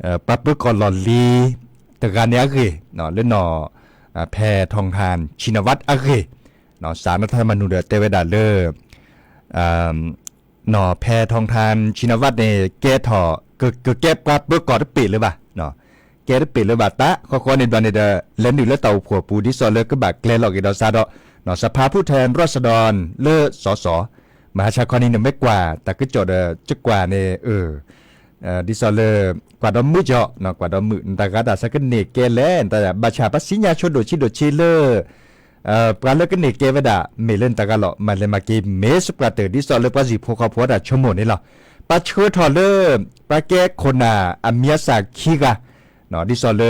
ပှၤပၢကီၢ်လီၢ်လံၤ တဂၤန့ၣ်အဂ့ၢ် လၢနီၢ် ဖဲထီၣ်ဟၣ် ဆံနဝးအဂ့ၢ် စၣ်ရၢထၢၣ်ထၢၣ်မနူၣ်ဒီးတဲဝဲဒၣ်လၢ နီၢ်ဖဲထီၣ်ဟၣ် ဆံနဝးန့ၣ် ကဲထီၣ် ကကဲပှၤပၢကီၢ်တပ့ၢ်လၢၤဘၣ် ကဲတပ့ၢ်လၢၤဘၣ်တၢ် ဃီဃီန့ၣ်ဘျီန့ၣ်ဒီး လဲၤနုာ်လၢတၢ်အိၣ်ဖှိၣ်အပူၤ ဒ်သိးလၢကဘၣ်ကျဲၤလီၤက့ၤဒီးစးဒီး နီၢ် สภาผู้แทนราษฎร လၢစီၤစီၤ မဟါဆါခီန့ၣ် နမ့ၢ်ကွၢ်တၢ်ကစီၣ်ဒီး ကကွၢ်န့ၣ် ဒ်သိးလၢ ကွၢ်ဒီးမုာ်ကီး ကွၢ်ဒီးမုာ် နတၢ်ဂၤတၢ်ဆၢကန့ၢ်ကဲလဲၣ် နတၢ်ဘၣ်ဆၣ် ပှၤစံညါဆိဒိၣ်ဆံးဒိၣ်ဆံးလၢ ပှၤလၢကန့ၢ်ကဲဝဲဒၣ် မ့ၢ်လၢနတၢ်ဂၤလီၤ မၤလဲၤမၤက့ၤ မ့ၢ်စပှၢ်တၢၢ် ဒ်သိးလၢပှၤဟံၣ်ဖိဃီဖိတၢ်ဆိကမိၣ်န့ၣ်လီၤ. ပှၤဆှၢထီၣ်လၢ ပှၤကဲခိၣ်နၢ်အမံၤအသၣ်ခံဂၤ ဒ်သိးလၢ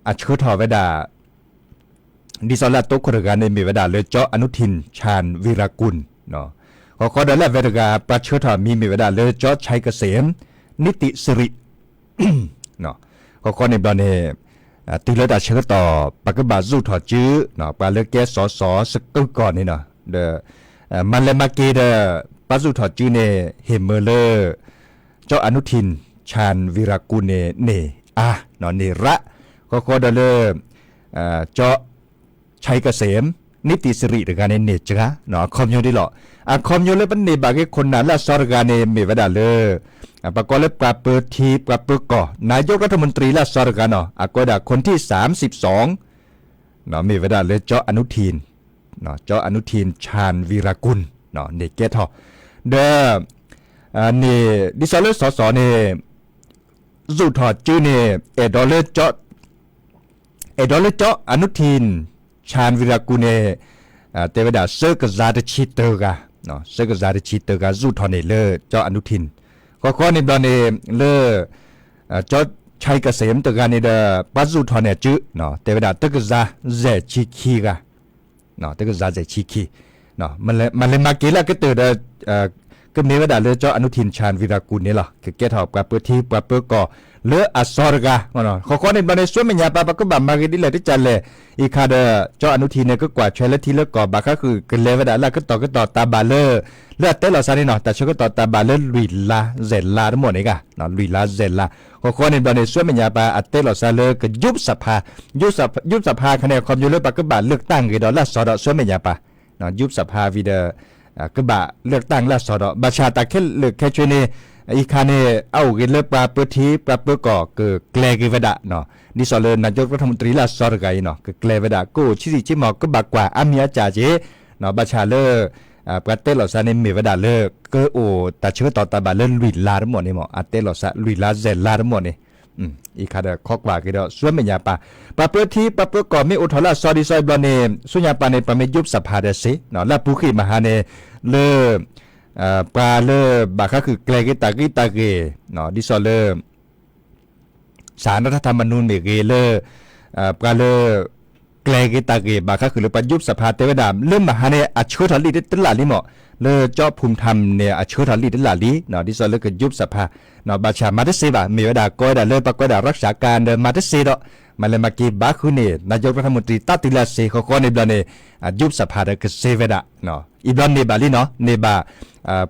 အဆှၢထီၣ်ဝဲဒၣ် ဒ်သိးလၢအတိခိၣ်တဂၤန့ၣ် မ့ၢ်ဝဲဒၣ်လၢ ကၠီအနုထံၣ် ချၣ်ဝံရၤကူၣ် ဃီဃီဒီးလၢအဝဲတဂၤ ပှၤဆှၢထီၣ်အမံၤမ့ၢ်ဝဲဒၣ်လၢ ကၠီဆဲကစ့ၣ် နံၣ်တံၣ်စရံၣ် ဃီဃီန့ၣ်ဘျီန့ၣ် တုၤလၢတၢ်ဆၢကတီၢ် ပှၤကဘၣ်စူးထီၣ်စု ပှၤလၢကဲစီၤစီၤစကုးကီၢ်န့ၣ်ဒီး မၤလဲၤမၤက့ၤဒီး ပှၤစူးထီၣ်စုန့ၣ် ဟ့ၣ်မၢလၢ ကၠီအနုထံၣ် ချၣ်ဝံရၤကူၣ်န့ၣ် န့ၢ်အါ န့ၢ်ရး ဃီဃီဒီးလၢ ကၠီ ဆဲကစ့ၣ် နံၣ်တံၣ်စရံၣ်တဂၤန့ၣ် န့ၢ်စှၤ အခီပညီဒ်လီၤ. အခီပညီလၢပန့ၢ်ဘၣ်က့ၤခိၣ်နၢ်လၢအစီၤတဂၤန့ၣ် မ့ၢ်ဝဲဒၣ်လၢ ပှၤကိးလၢပှၤပၢထံ ပှၤပၢကီၢ် นายกรัฐมนตรี လၢအစီၤတဂၤနီၤ အကိးဝဲဒၣ် คนที่สามสิบสอง မ့ၢ်ဝဲဒၣ်လၢ ကၠီအနုထံၣ် ကၠီအနုထံၣ် ချၣ်ဝံရၤကူၣ် န့ၢ်ကဲထီၣ် ဒီး န့ၣ် ဒ်သိးလၢစီၤစီၤန့ၣ် စူးထီၣ်စုန့ၣ် အဲၣ်ဒိးလၢ အဲၣ်ဒိးလၢကၠီအနုထံၣ် ချၣ်ဝံရၤကူၣ်န့ၣ် တဲဝဲဒၣ် ဆှၢကစၢ်တဆံတၢဂၤ ဆှၢကစၢ်တဆံတၢဂၤ စူးထီၣ်န့ၣ်လၢကၠီအနုထံၣ် ဃီဃီန့ၣ်ဘျီန့ၣ် လၢ ကၠီဆဲကစ့ၣ်တဂၤန့ၣ်ဒီး ပှၤစူးထီၣ်န့ၢ်စု တဲဝဲဒၣ် တကစၢ်ယဲၢ်ဆံခံဂၤ တကစၢ်ယဲၢ်ဆံခံ မၤလဲၤမၤက့ၤလၢအကတၢၢ်ဒီး ကမ့ၢ်ဝဲဒၣ်လၢကၠီအနုထံၣ် ချၣ်ဝံရၤကူၣ်န့ၣ်လီၤ. ကကဲထီၣ်ပှၤပၢထံပှၤပၢကီၢ်လၢအစီၤတဂၤ ဃီဃီန့ၣ်ဘျီန့ၣ် ဆူမဲာ်ညါပၤ ပကဘၣ်မၤဂ့ၤဒ်လဲၣ်ဒ်လဲၣ် အံၤခါဒီး ကၠီအနုထံၣ်န့ၣ် ကကွၢ်ထွဲလၢထံလၢကီၢ် ဘၣ်ဃးဃုာ်ကလဲၤဝဲဒၣ်လၢအကတီၢ်ကတီၢ်တၢ်ဘၣ်လၢ လၢအတဲလီၤစၢ်န့ၣ်နီၤ တၢ်ဆၢကတီၢ်တၢ်ဘၣ်လၢလွံၢ်လါ ယဲၢ်လါတမီၢ်န့ၣ်ဂ့ၤ လွံၢ်လါ ယဲၢ်လါ ဃီဃီန့ၣ်ဘျီန့ၣ် ဆူမဲာ်ညါပၤ အတဲလီၤစၢ်လၢက ยุบสภา ยุบสภา ခါန့ၣ် အခီပညီလၢပှၤကဘၣ်လၢကတၢ်ဂ့ၤဒီးလၢအစီၤဒီး ဆူမဲာ်ညါပၤ ยุบสภา ဝံၤဒီး ကဘၣ်လၢကတၢ်လၢအစီၤဒီး ဘၣ်ဆၣ်တၢ်ခဲလၢာ်ခဲဆ့န့ၣ် အံၤခါန့ၣ် အအိၣ်ဂ့ၤလၢပှၤပၢထံပှၤပၢကီၢ်ကကျဲၤက့ၤဝဲဒၣ် ဒ်သိးလၢ นายกรัฐมนตรี လၢအစီၤတဂၤအံၤနီၤ ကကျဲၤဝဲဒၣ် ကအိၣ်ဆံးဆံးဆ့မီၤ ကဘၣ်ကွၢ်အါမံၤအါစှၤက့ၤ ဘၣ်ဆၣ်လၢ ပှၤတဲလီၤစၢ်န့ၣ်မ့ၢ်ဝဲဒၣ်လၢ ကအိၣ်တၢ်ဆၢကတီၢ်တၢ်ဘၣ်လၢလွံၢ်လါတမီၢ်န့ၣ်မီၢ် အတဲလီၤစၢ်လွံၢ်လါ ယဲၢ်လါတမီၢ်န့ၣ် အံၤခါဒီးခီကွၢ်က့ၤဒီး ဆူမဲာ်ညါပၤ ပှၤပၢထံပှၤပၢကီၢ်မ့ၢ်အိၣ်ထီၣ်လၢအစီၤဒ်စီၤအံၤဘျီန့ၣ် ဆူညါပၤန့ၣ် ပှၤမ့ၢ် ยุบสภา ဒီးစ့ လၢအပူၤကွံာ်မဟါန့ၣ် လၢ ပှၤလၢဘၣ်ဃးဃုာ်ကျဲၤက့ၤတၢ်ဂ့ၤတၢ်ဂ့ၤ ဒ်သိးလၢ สารรัฐธรรมนูญ မ့ၢ်ဂ့ၤလၢ ပှၤလၢ ကျဲၤက့ၤတၢ်ဂ့ၤ ဘၣ်ဃးဃုာ်လၢပှၤ ยุบสภา တဲဝဲဒၣ် လၢမဟါန့ၣ် အဆှၢထီၣ်လံာ်တလးလံမီၢ် လၢကၠီဖူၣ်ထၣ်န့ၣ် အဆှၢထီၣ်လံာ်တလးလံ ဒ်သိးလၢက ยุบสภา ဘၣ်ဆၣ်မၤတသ့ဘၣ် မ့ၢ်ဝဲဒၣ်ကိးဝဲဒၣ်လၢပှၤကိးဝဲဒၣ် รักษาการ ဒီးမၤတသ့ဒီး မၤလဲၤမၤက့ၤဘၣ်ဃုာ်န့ၣ် นายกรัฐมนตรี တၢ်တုၤလၢအစ့ ဃီဃီန့ၣ်ဘျီန့ၣ် ยุบสภา ဒီးကစ့ဝဲဒၣ် အံၤဘျီန့ၢ်ဘၣ်လံနီၤ န့ၢ်ဘၣ်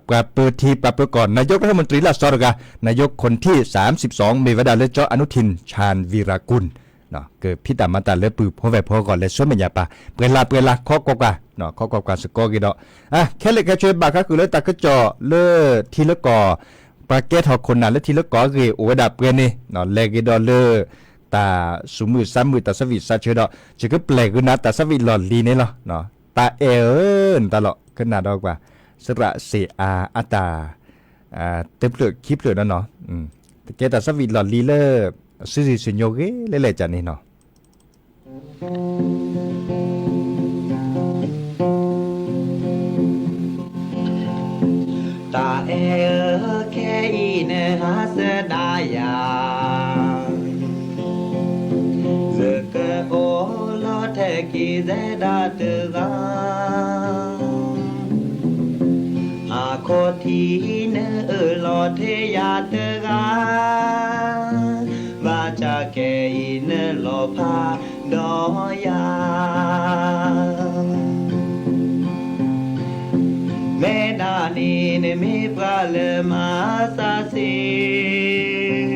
ပှၤပၢထံပှၤပၢကီၢ် นายกรัฐมนตรี လၢအစီၤတဂၤ นายกคนที่สามสิบสอง မ့ၢ်ဝဲဒၣ်လၢကၠီအနုထံၣ် ชาญวีรกูล ကဖံးတၢ်မၤတၢ်လၢပုၢ်ဖိဝဲၢ်ဖိအဂီၢ် လဲၤဆူမဲာ်ညါပၤ ပှဲၤလၢ်ပှဲၤလၢ် ခီကွၢ်ကွၢ် ခီကွၢ်ကွၢ်စ့ၢ်ကီးက့ၤဒီး ခဲလၢာ်ခဲဆ့ဘၣ်ဃးဃုာ်လၢတၢ်ကစီၣ်လၢထံလၢကီၢ် ပှၤကဲထီၣ်ခိၣ်နၢ်လၢထံလၢကီၢ်အဂ့ၢ် အိၣ်ဝဲဒၣ်ပှဲၤန့ၣ် လဲၤက့ၤဒီးလၢ တၢ်သူၣ်မုာ်သးမုာ် တၢ်ဆၢဝံၣ်စးဆၢဒီး ယကပျဲၢ်ကွံာ်နၤတၢ်ဆၢဝံၣ်လီၢ်လံၤန့ၣ်လီၤ. တၢ်အဲၣ်ဧၢ နတၢ်လီၤ ကနၣ်ဒီးကွၢ် စရၣ်စ့ၣ်အါအတၢ် တဖျၢၣ်ခံဖျၢၣ်နီၤနီၤ တကဲတၢ်ဆၢဝံၣ်လီၢ်လံၤလၢ စုဆံးစညိးဂ့ၤလဲၣ်လဲၣ်ကန့ၣ်နီၤ တၢ်အဲၣ်ဧၢ ခဲအံၤန့ၣ် ဟးစၢဒၣ်ယၤ ယကအိၣ်လီၤထဲက့ၤ စဲဒၣ်တဂၤ ထံၣ်ယၤတဂၤ, ဘၣ်ဆၣ်ခဲအံၤနလီၤဖးဒီးယၤ မ့ၢ်ဒၣ်န့ၣ်နမ့ၢ်ပှၤလၢမၤစၢၤစ့ၢ်,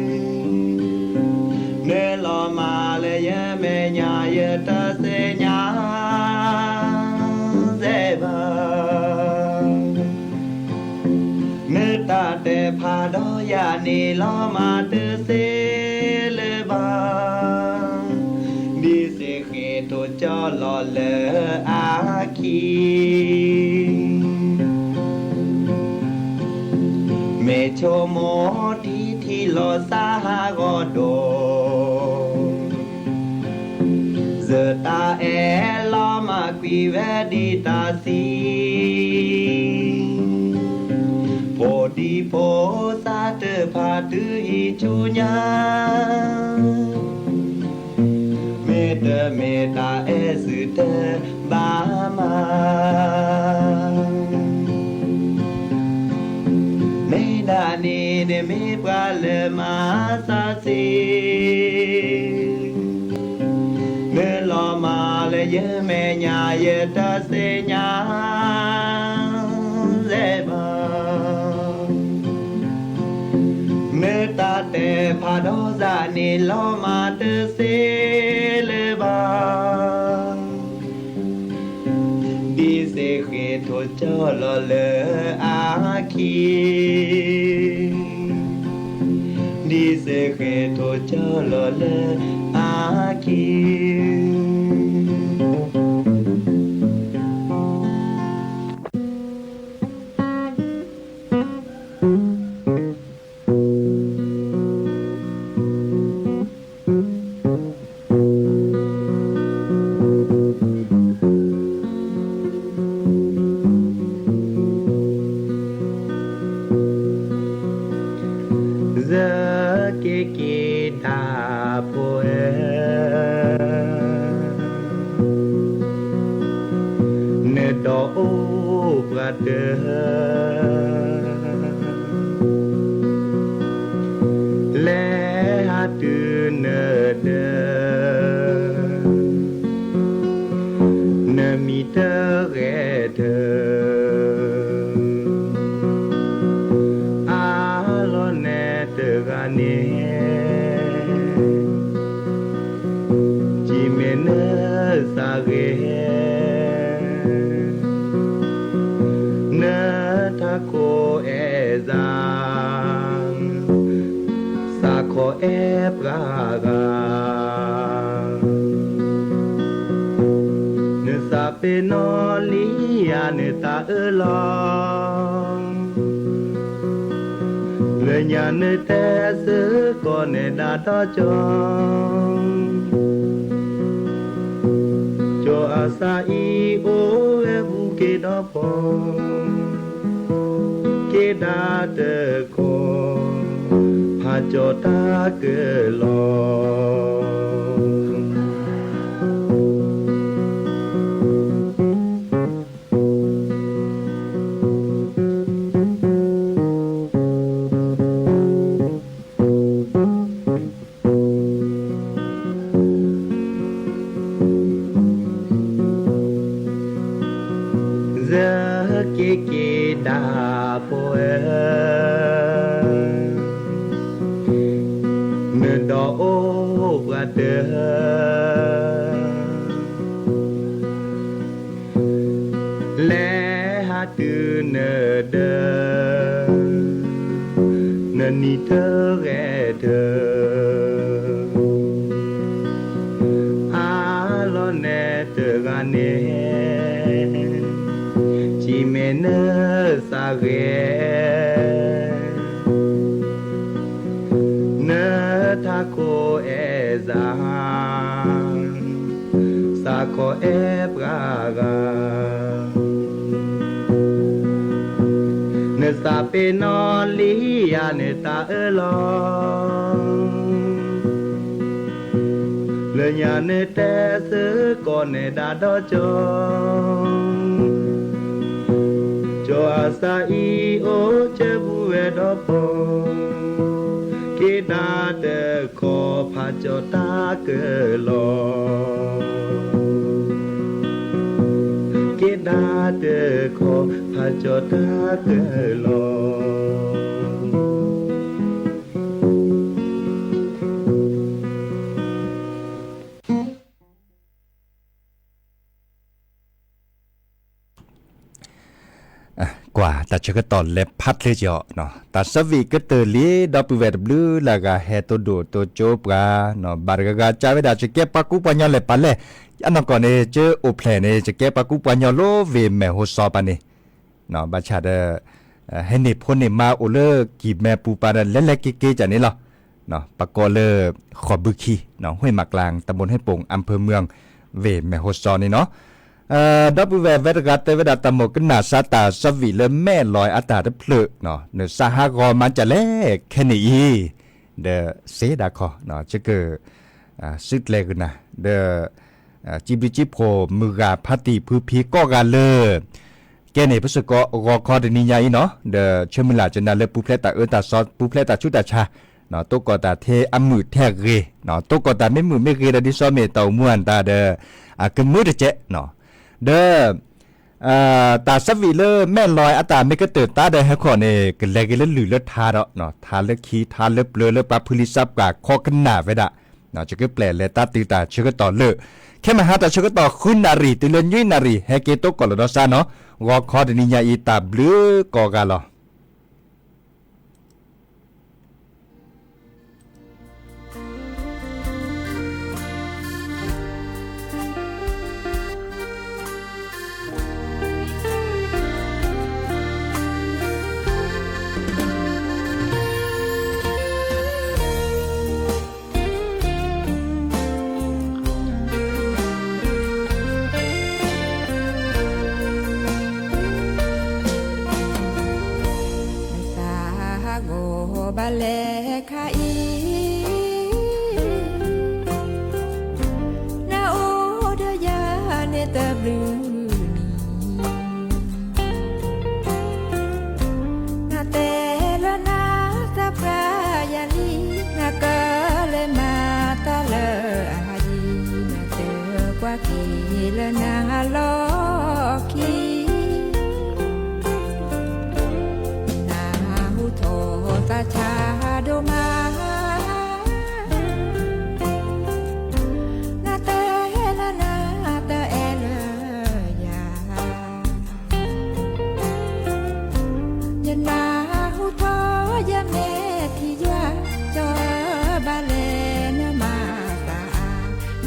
နလီၤမၢ်လၢယမဲာ်ညါယတသ့ၣ်ညါစဲဘၣ်. နတၢ်တဲဖးဒီးယၤန့ၣ်လီၤမၢ်တသ့လၢၤဘၣ်, ဒ်စ့ၢ်ဃ့ၢ်ထိၣ်ကၠီလီၤလၢအခံ မ့ၢ်ဆိကမိၣ်ထံထံလီၤစၢ်ဟးဂီၤဒိၣ်, ယတၢ်အဲၣ်လီၤမၢ်ကွံာ်ဝဲဒ်တၢ်သံ, ဖိဒံဖိသၣ်တဖၣ်တုၤဟံၣ်ဆူညါ မ့တမ့ၢ်တၢ်အဲၣ်သုတဘၣ်မး. မ့ၢ်ဒၣ်န့ၣ်နမ့ၢ်ပှၤလၢမၤစၢၤစ့ၢ်, နလီၤမၢ်လၢယမဲာ်ညါယတသ့ၣ်ညါစဲဘၣ်. နတၢ်တဲဖးဒီးယၤန့ၣ်လီၤမၢ်တသ့လၢၤဘၣ်, ဒ်စ့ၢ်ဃ့ၢ်ထိၣ်ကၠီလီၤလၢအခံ, ဒ်စ့ၢ်ဃ့ၢ်ထိၣ်ကၠီလီၤလၢအခံ ယက့ၤက့ၤဒၣ်ဖိဧၢ, နဒီးအိၣ်ပှၤတၢၢ် လဲၤဟးတုၤနဒၢး, နမံၤတဂဲၤထၢၣ်, အါလီၤနဲတဂၤန့ၣ် ကံမ့ၢ်နသးဂ့ၤ, နထးခိၣ်အဲၣ်စၢ်, သးခိၣ်အဲၣ်ပှၤဂၤ, နသးပ့ၤနီၣ်လံယၤနတၢ်အၢၣ်လီၤ လၢညါနတဲသကိးနဲဒၣ်ဒီးကၠီ, ကၠီအသးအံၤအိၣ်ဝဲဘူးက့ၤဒီးပီၤ, က့ၤဒၣ်တကိး, ဖးကၠီတၢ်ကလီၤ. ယက့ၤက့ၤဒၣ်ဖိဧၢ, နဒီးအိၣ်ပှၤတၢၢ် လဲၤဟးတုၤနဒၢး, နနံၤတဂဲၤထၢၣ်, အါလီၤနဲတဂၤန့ၣ်, ကံမ့ၢ်နသးဂ့ၤ, နထးခိၣ်အဲၣ်စၢ် သးခိၣ်အဲၣ်ပှၤဂၤ, နသးပ့ၤနီၣ်လံယၤနတၢ်အၢၣ်လီၤ, လၢညါနတဲသကိးနဲဒၣ်ဒီးကၠီ, ကၠီအသးအံၤအိၣ်ကၢဘူးဝဲ ဒီးပီၤ, က့ဒၣ်တခီဖးကၠီတၢ်ကလီၤ, က့ဒၣ်တခီဖးကၠီတၢ်ကလီၤ. ကွၢ် တၢ်ဆၢကတီၢ်လဲၤဖးချ့ကီး, တၢ်ဆၢဝံၤကတၢၢ်လံ ဒီပုၢ်ဝဲၢ်တဘျုးလၢအဂၤဟဲတိၢ်ဒိၣ်တိၢ်ကၠိပှၤ, ဘၣ်တဂၤဂၤကၢ်ဝဲဒၣ် ယကဲပှၤကူပှၤညီလဲၤပာ်လဲၣ်, အနီၢ်ကီၢ်န့ၣ် ယအိၣ်ဖျဲၣ်န့ၣ် ယကဲပှၤကူပှၤညီလၢဝ့ၢ်မဲၢ်ဟိစီပၤန့ၣ် ဘၣ်ဆၣ်ဒီး ဟဲန့ၢ်ဖိန့ၢ်မါအိၣ်လၢကံၢ်မဲပူၤပၤဒီး လဲၤလဲၤက့ၤက့ၤကၢ်န့ၣ်လီၤ. ပကိးလၢ ဃီၣ်ဘုခံ ห้วยหมากกลาง ตำบลห้วยโป่ง อำเภอเมือง ဝ့ၢ်မဲၢ်ဟိစီန့ၣ်နီၤ. ဒီပုၢ်ဝဲၢ်ဝဲတဂၤတဲဝဲဒၣ် တၢ်မိၢ်ကနၣ်စါတၢ်ဆၢဝံၤလၢမဲၢ်လီၤအတၢ်တဖျၢၣ်, နစးဟးဂီၤမၤကၢ်လဲၣ်ခဲန့ၣ်အံၤ, ဒီးစ့ဒၣ်ခီ ယက စုကျဲၤကနၣ် ဒီး စံးဘျုးစံးဖှိၣ်မုၢ်ဂၢ်ဖါတံၢ်ဖုဖံကိးဂၤလၢ ကဲန့ၣ် ပစ့ၢ်ကီးဂီၤခီတနံၤညါအံၤနီၤ, ဒီးဆၢမုၢ်လၢ်ကနၣ်လၢပူၤဖျဲးတၢ်အၢတၢ်သီ ပူၤဖျဲးတၢ်ဆူးတၢ်ဆါ, တိကိၢ်တၢ်ထဲအမုာ်ထဲအဂ့ၤ, တိကိၢ်တၢ်မ့ၢ်မုာ်မ့ၢ်ဂ့ၤဒီး ဒ်သိးမ့ၢ်တၢ်အိၣ်မူအတၢ်ဒီး အကမုာ်တကဲး, ဒီး တၢ်ဆၢဝံၤလၢမဲၢ်လီၤအတၢ်မ့ၢ်ကတၢၢ်သါဒီးဟဲခီန့ၣ် ကလဲၤက့ၤလၢလုၢ်လၢထါဒီး ထါလၢခံ ထါလၢပျၢၤလၢပှၤဖုလံၤစးပှၢ်ခီကနၣ်ဝဲဒၣ်, ယကပျဲၢ်လဲၤတၢ်တုၤတၢ်ဆၢကတီၢ်လၢ ခဲမဟါတၢ်ဆၢကတီၢ်ဃုနၣ်ရံၣ် တုၤလၢနွံနၣ်ရံၣ် ဟဲက့ၤတိကိၢ်လီၤဒီးစါနီၤ, ဂီၤခီတနံၤညါအံၤ တၢ်ဘျုးကိးဂၤလီၤ. နသးဟးဂီၤဘၣ်လဲၣ်ခါအံၤ, နအိၣ်ဒီးယၤန့ၣ်တဘျုးနံၤ, နတဲလၢနသးပှၢ်ယၤလံ, နကလဲၤမၤတၢ်လၢအယံၤ, နတဲကွၢ်က့ၤလၢနလီၢ်ခံ နဟူထီၣ်သးဆါဒိၣ်မး, နတဲလၢနတအဲၣ်လၢယၤ, ယနၢ်ဟူထီၣ်ယမဲာ်ထံယွၤ, ကၠီဘၣ်လဲၣ်နမၤသးအါ,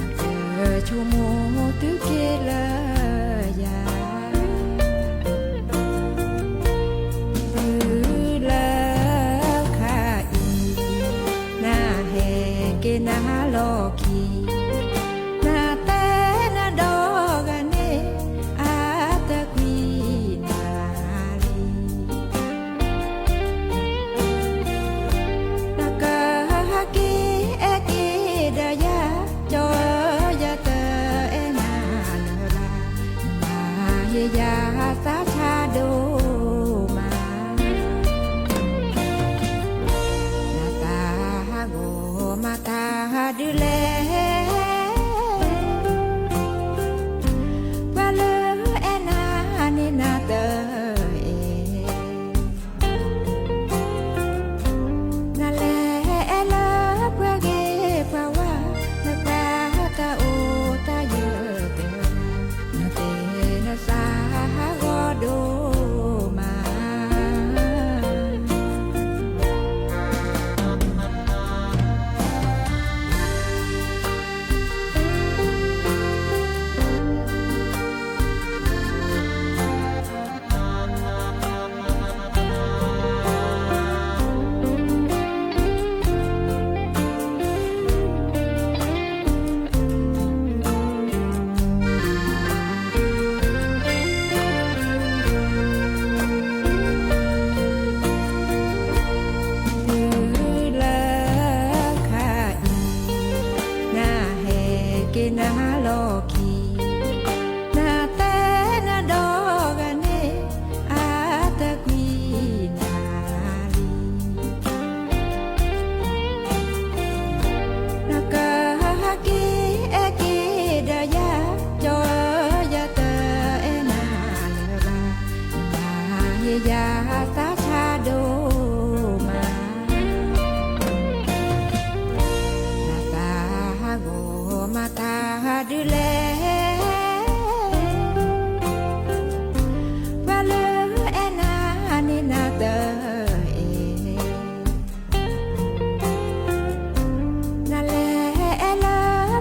နဆိကမိၣ်တုၤက့ၤလၢယၤ တုၤလၢခါအံၤ, နဟဲက့ၤနလီၢ်ခံ, နတဲနဒီဂၤန့ၣ် အတကွံနၤလံ. နကဟဲက့ၤအဲၣ်က့ၤဒီးယၤ, ကၠီယတအဲၣ်နၤလၢၤဘၣ်, နမၤဟ့ၣ်ယၤသးဆါဒိၣ်မး, နသးဟးဂီၤမၤတၢ်ဒုးလဲၣ်, ပှၤလၢအဲၣ်နၤန့ၣ်နတအဲၣ် နလဲၤအဲၣ်လၢပှၤဂ့ၤပှၤဝါ, နပှၤတၢ်အိၣ်တၢ်ယၢၤတဂၤ, နတဲနသးဟးဂီၤဒိၣ် ယသးဆါဒိၣ်မး, နသးဂီၤမၤတၢ်ဒုးလဲၣ်, ပှၤလၢအဲၣ်နၤန့ၣ်နၤတအဲၣ် နလဲၤအဲၣ်လၢ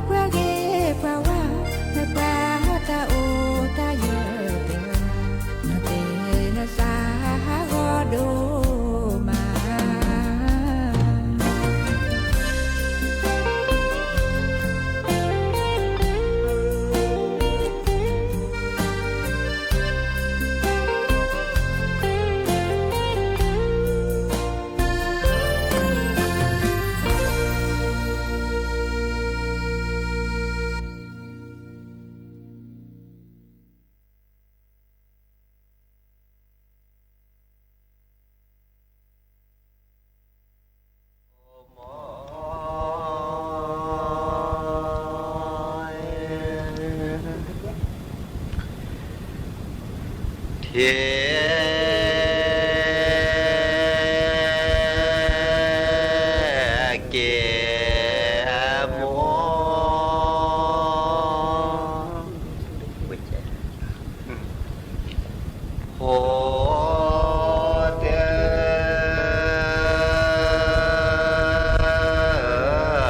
ပှၤဂ့ၤပှၤဝါ, နပှၤတၢ်အိၣ်တၢ်ယၢၤတဂၤ, နသးဂီၤဒိၣ်မး. ထံက့ၤမိၢ် ဖိတၢ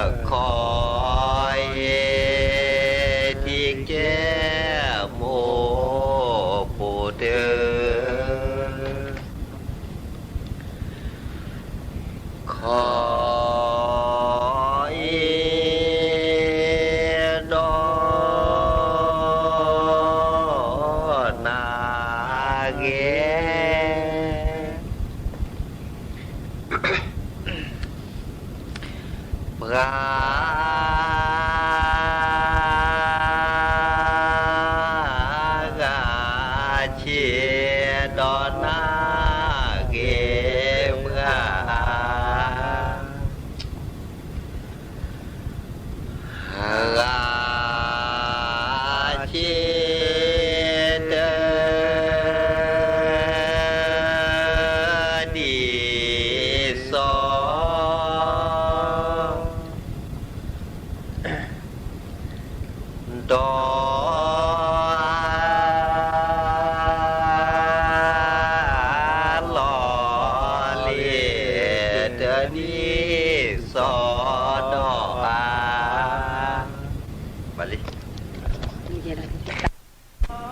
် ခီအ့ ထံက့ၤမိၢ် ဖိတၢ် ခီ အ့ ဒီး နၤဂ့ၤ ပှၤ ဂၤဆံးဒီးနၤဂ့ၤပှၤ ဂၤဆံး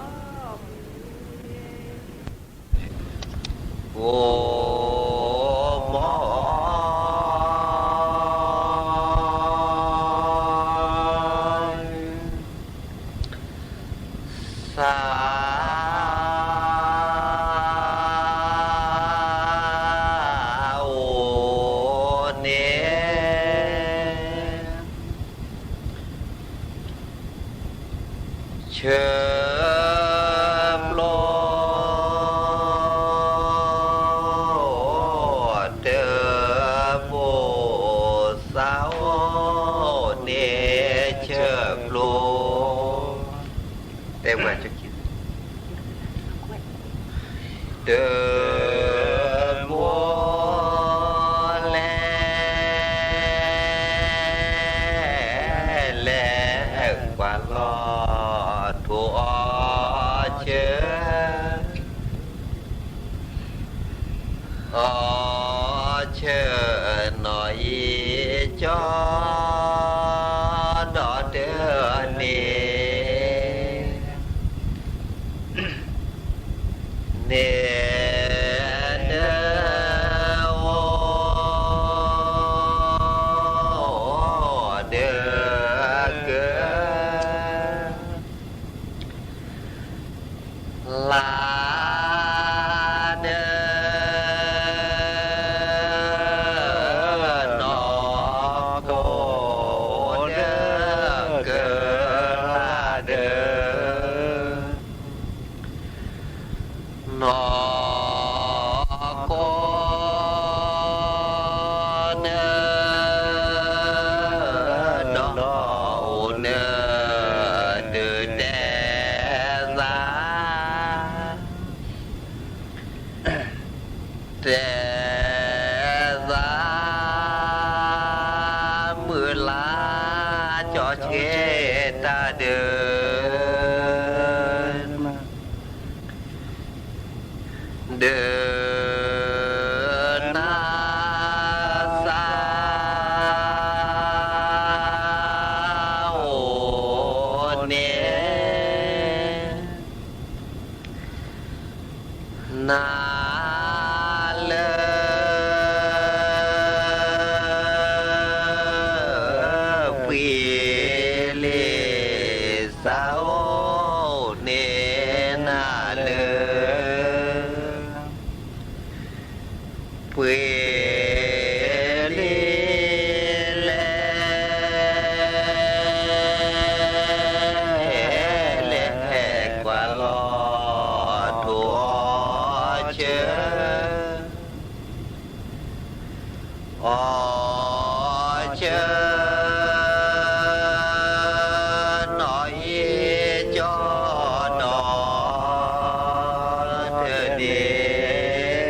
တၢ် ဒ်သိး ဒီး လီၤလံ တၢ်ဒ်သိးဒီး ဘၣ်လံ အိၣ်မီၢ် သး အိၣ်န့ၣ် ဆၢပျိ တၢ်ဘိၣ်သးအိၣ်န့ၣ် ဆၢပျိ တဲဝဲ တၢ်ဘိၣ်လဲၣ် လဲၤကွၢ်လီၤ ထိၣ်အီၣ်ဆၢ အီၣ်ဆၢနီၢ်အံၤကၠီ ဒီးတၢ်န့ၣ် န့ၣ် တၢ်အိၣ်ဒီးကၢ လါ ဒီး နီၢ်ခိ ဒီးကၢ လါ ဒီး နီၢ်ခိ ဒီး အိၣ်နၢ ဒုးတဲသး လါ ဒုးနၤသး အိၣ်န့ၣ် နၤလၢ ပှ့ၤလံ သးအိၣ်န့ၢ်နၤလၢ ပှ့ၤလံလဲၣ် လဲၣ်ကွၢ်လီၤ ထိၣ်အီဆၢ အီဆၢ နီၢ်အံၤကၠီဒီး တ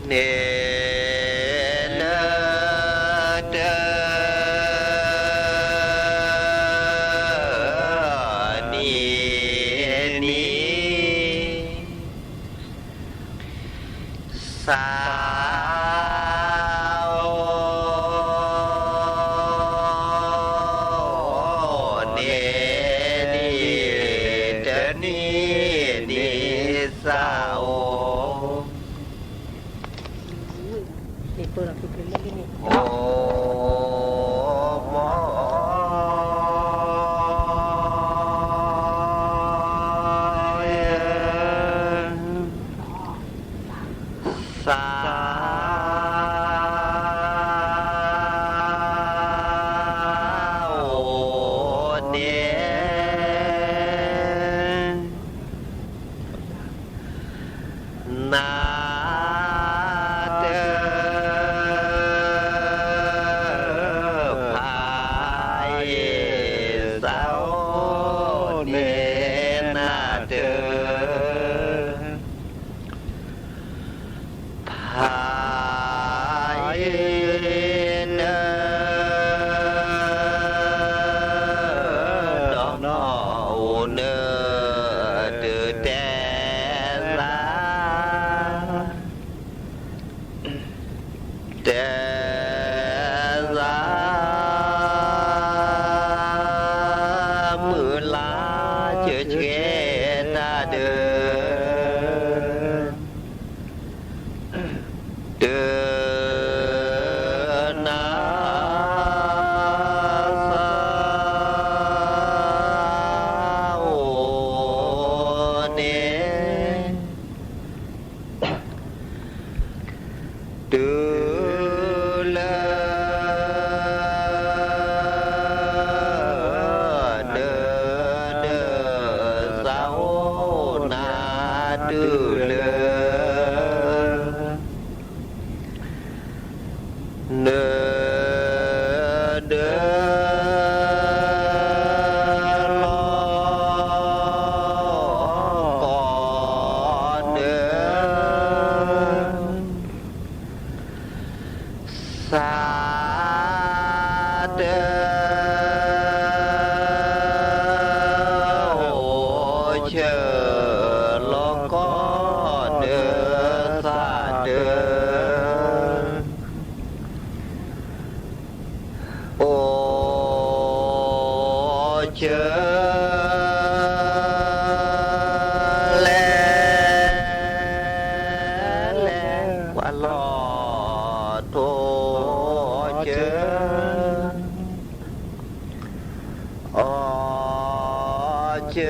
န့ၢ် န့ၣ်လၢတ နံၤနံၤ သးအိၣ်န့ၣ် တနံၤနံၤသးအိၣ် အိၣ်မီၢ် သးအိၣ်န့ၣ် နၤတ ဖးယံၤ သးအိၣ်န့ၣ်နၤတ ဖးယံၤနၤ ဒီးနီၢ်အိၣ်နၤ တတဲသး တဲသး မုၢ်လၢ်ဆၢဆှဲတၢ်ဒုး တုၤနၤသး အိၣ်န့ၣ် တုၤလၢ နၤ နၤ သးအိၣ်နၤ တုၤလၢ နၤ နၤ လီၤ ကီၢ်နၤ သးတ အိၣ်ဆၢ လီၤကီၢ်နၤ သးတ အိၣ်ဆၢ လဲၤ လဲၤကွၢ်လီၤ ထိၣ်အီဆၢ အီဆၢ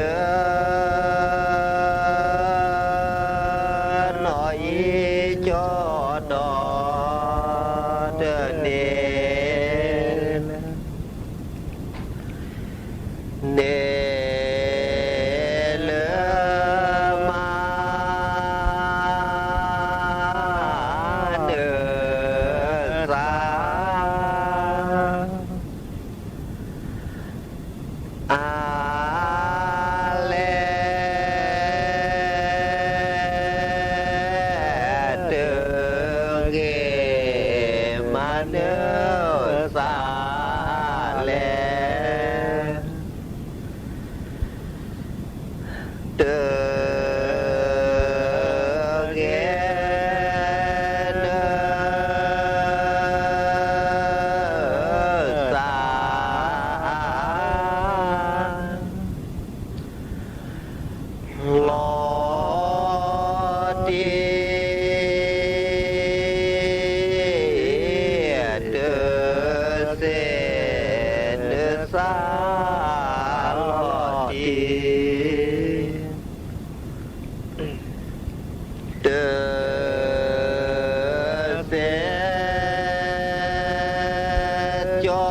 နီၢ်အံၤကၠီဒီး တန့ၢ် န့ၣ်လၢမၤ နၤသး အါလဲၣ် တဂဲၤ နသး လီၤတံၢ် တစဲး နသး လီၤတံၢ် တစဲး ကၠ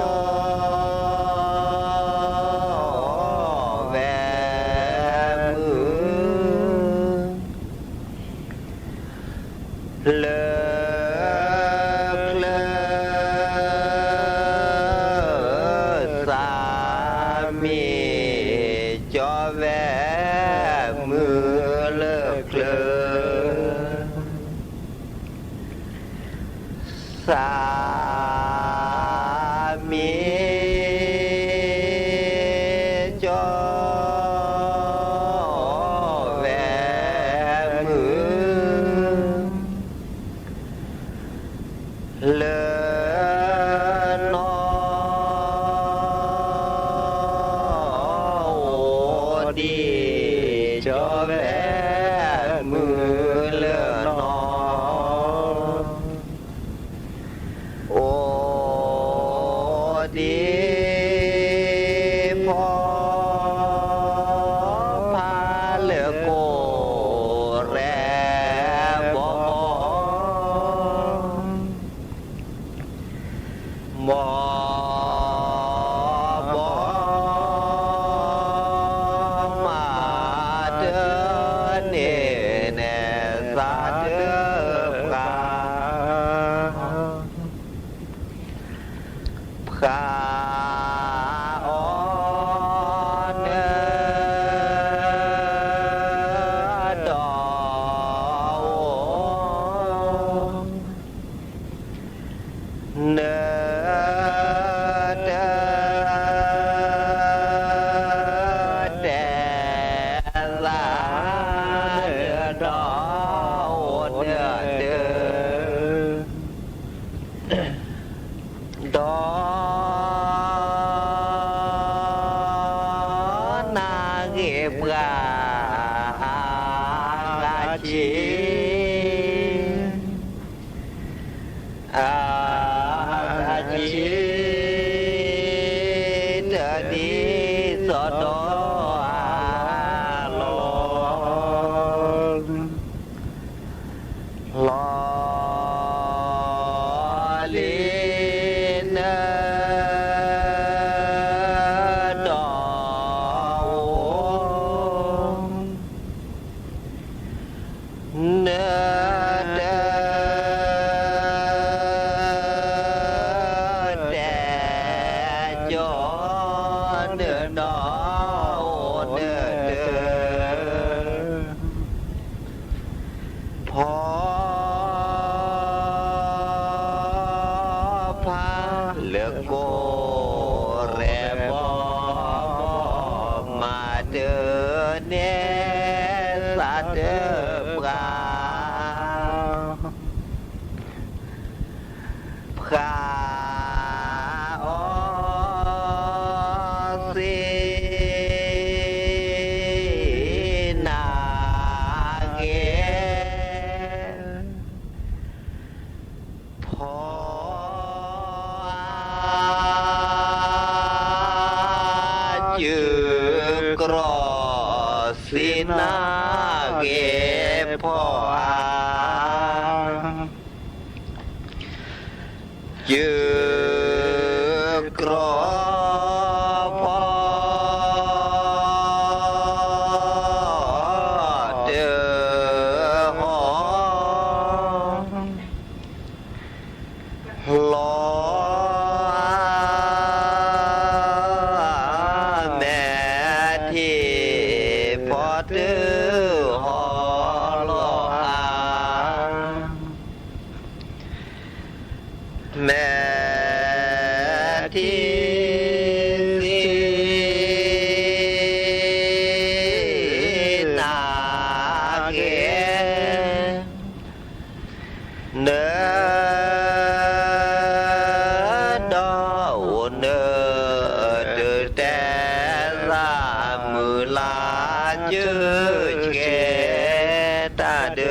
ီ ဝဲမုၢ် လၢချၢ သးမံ ကၠီဝဲ မုၢ်လၢချၢ သးမံ ကၠီဝဲမုၢ် လၢနီၢ် အိၣ်ဒံး ကၠီဝဲမုၢ်လၢနီၢ် အိၣ်ဒံးဖီ ဖးလၢကိးရဲဘီ မီၤဘီ မၤတၢ်န့ၣ်န့ၣ် သးတပှၢ် ပှၤအီၣ်နၢဒီး နတ တဲသး နဒီးအိၣ်နတ ဒီး နၢ်ဂ့ၤပှၤ အဂၤဆံ အဂၤဆံ တဒ်သိးဒီးအလီၢ် လီၤလံန ဒီးအိၣ် နတ တဲကၠီ နဒီးအိၣ်နတ ဖီ ဖးလၢကိးရဲၣ်ဘီ မၤတၢ်န့ၣ် သးတပှၢ် ပှၤအီၣ်စ့ နၢ်ဂ့ၤ ဖီ စုကြီ စံနၢ်ဂ့ၤ ဖီဧါ စုကြီ ဖီ တဟီၣ် လီၤ မဲာ်ထံ ဖီတဟီၣ်လီၤဧါ မဲာ်ထံ စံ န တၢ်ကၢၢ်ကဲတၢ်ဒၢ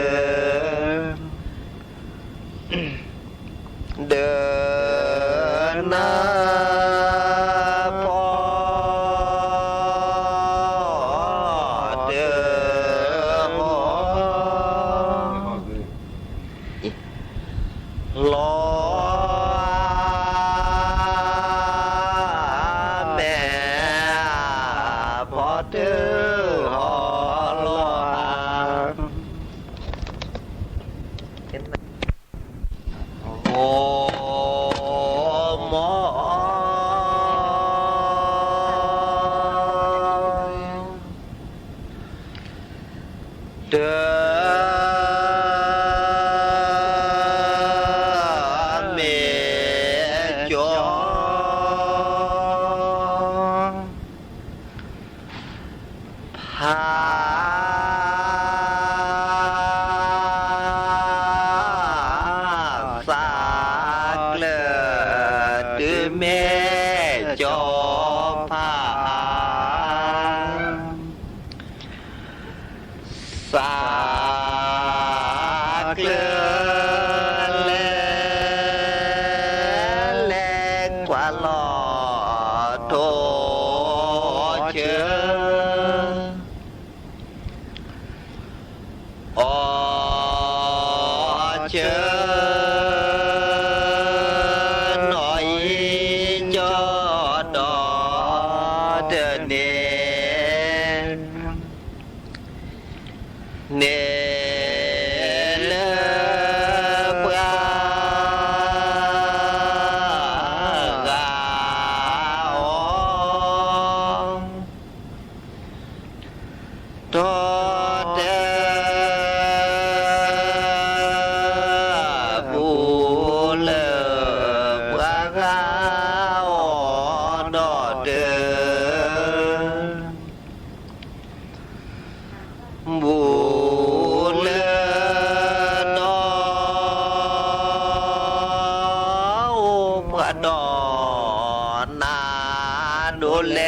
ဒၢနၢ်ဖီတၢ်ဟီ လီၤ မဲာ်ဖီတၢ်ဟီလီၤ ဂီၤမီ တၢ် မ့ၢ်ကၠီ ဖး သးကျၢၢ် တုၤမ့ၢ်ကၠီဖး သးကျၢၢ် လဲၤ လဲၤကွၢ်လီၤထိၣ်ဆၢ အီၣ်ဆၢ နီၢ်အံၤကၠီဒီးတန့ၢ် န့ၣ်လၢပှၤဂၤအီၤ ထီၣ်တဲ ဘူးလၢပှၤဂၤအီၤဒီးတၢ် ဘူးလၢဒီး အိၣ်ပှၤဒီးနၤ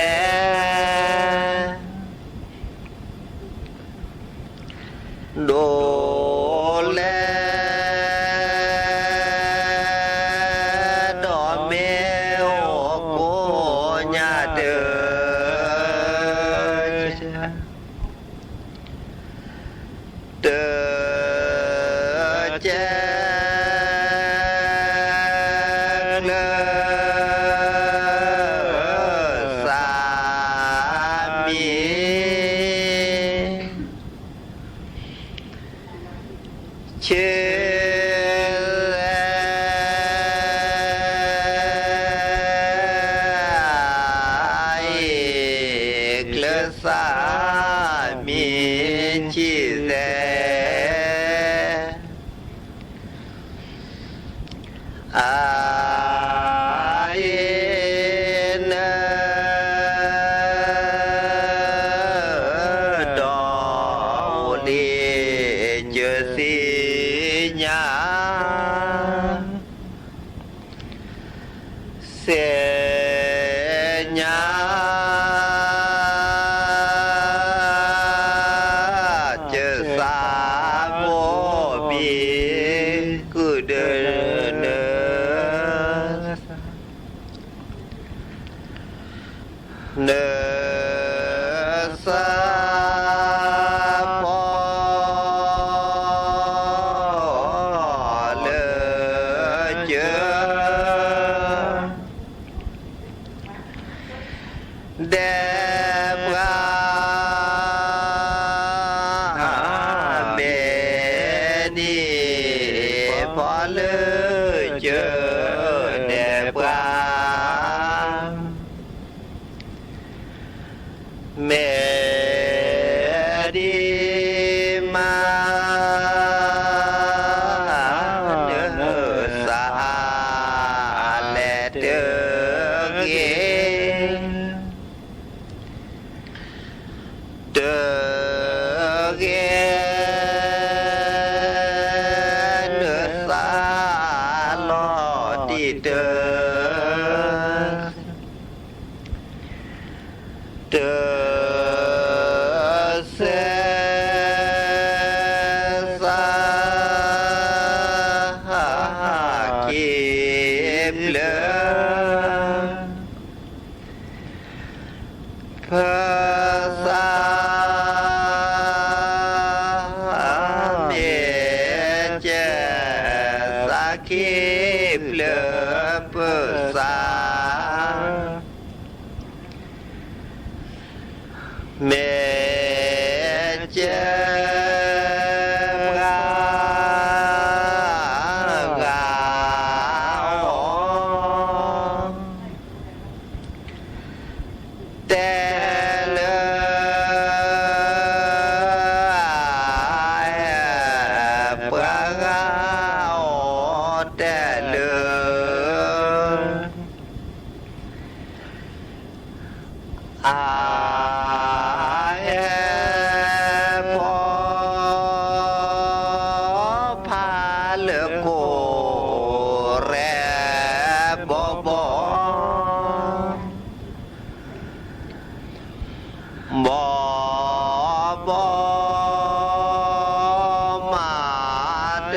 ဒိၣ်လဲၣ် ဒိၣ်လဲၣ် ဒီးမ့ၢ်အိၣ်ကိးညါတၢ် တၢ် ကဲ ကျၢၢ် သးမံ ဆၢ အံၤ ကျၢၢ် သးမံ ဆံသဲ အအံၤ နၢ ဒီးအိၣ်လံ ကၢၢ်သ့ၣ်ညါ သ့ၣ်ညါ ကၢၢ်သးဘိဘံ ကုၢ်ဒၢနၢ နၢ သး ပီ လၢ ကၢၢ် ဒဲးပှၤ မ့ၢ်န့ၢ် ဖီလၢ ကၢၢ် ဒဲးပှၤ မ့ၢ် ဒ်မါ နၢ သး လဲၤ တဂ့ၤ တဂ့ၤ နၢ သး လီၤတံၢ်တၢ် တၢ် ကဲပှၤဂၤအီၤ တဲလၢ ပှၤဂၤအီၤ တဲလၢ အ ဟဲ ဖီ ဖးလၢ ကိးရဲဘီဘီ ဘီဘီ မၤ တ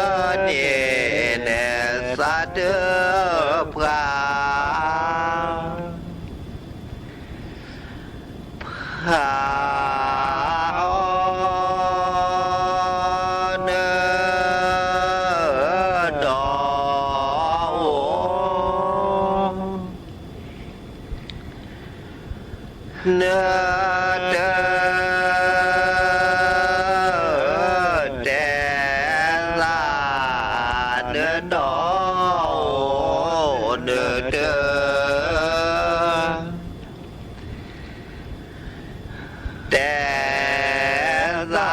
န့ၢ် နဲၣ် သး တ ပှၤ ဖး အီၤ န ဒီး အိၣ် န တ တဲ သး န ဒီး အိၣ် န တ တဲ သး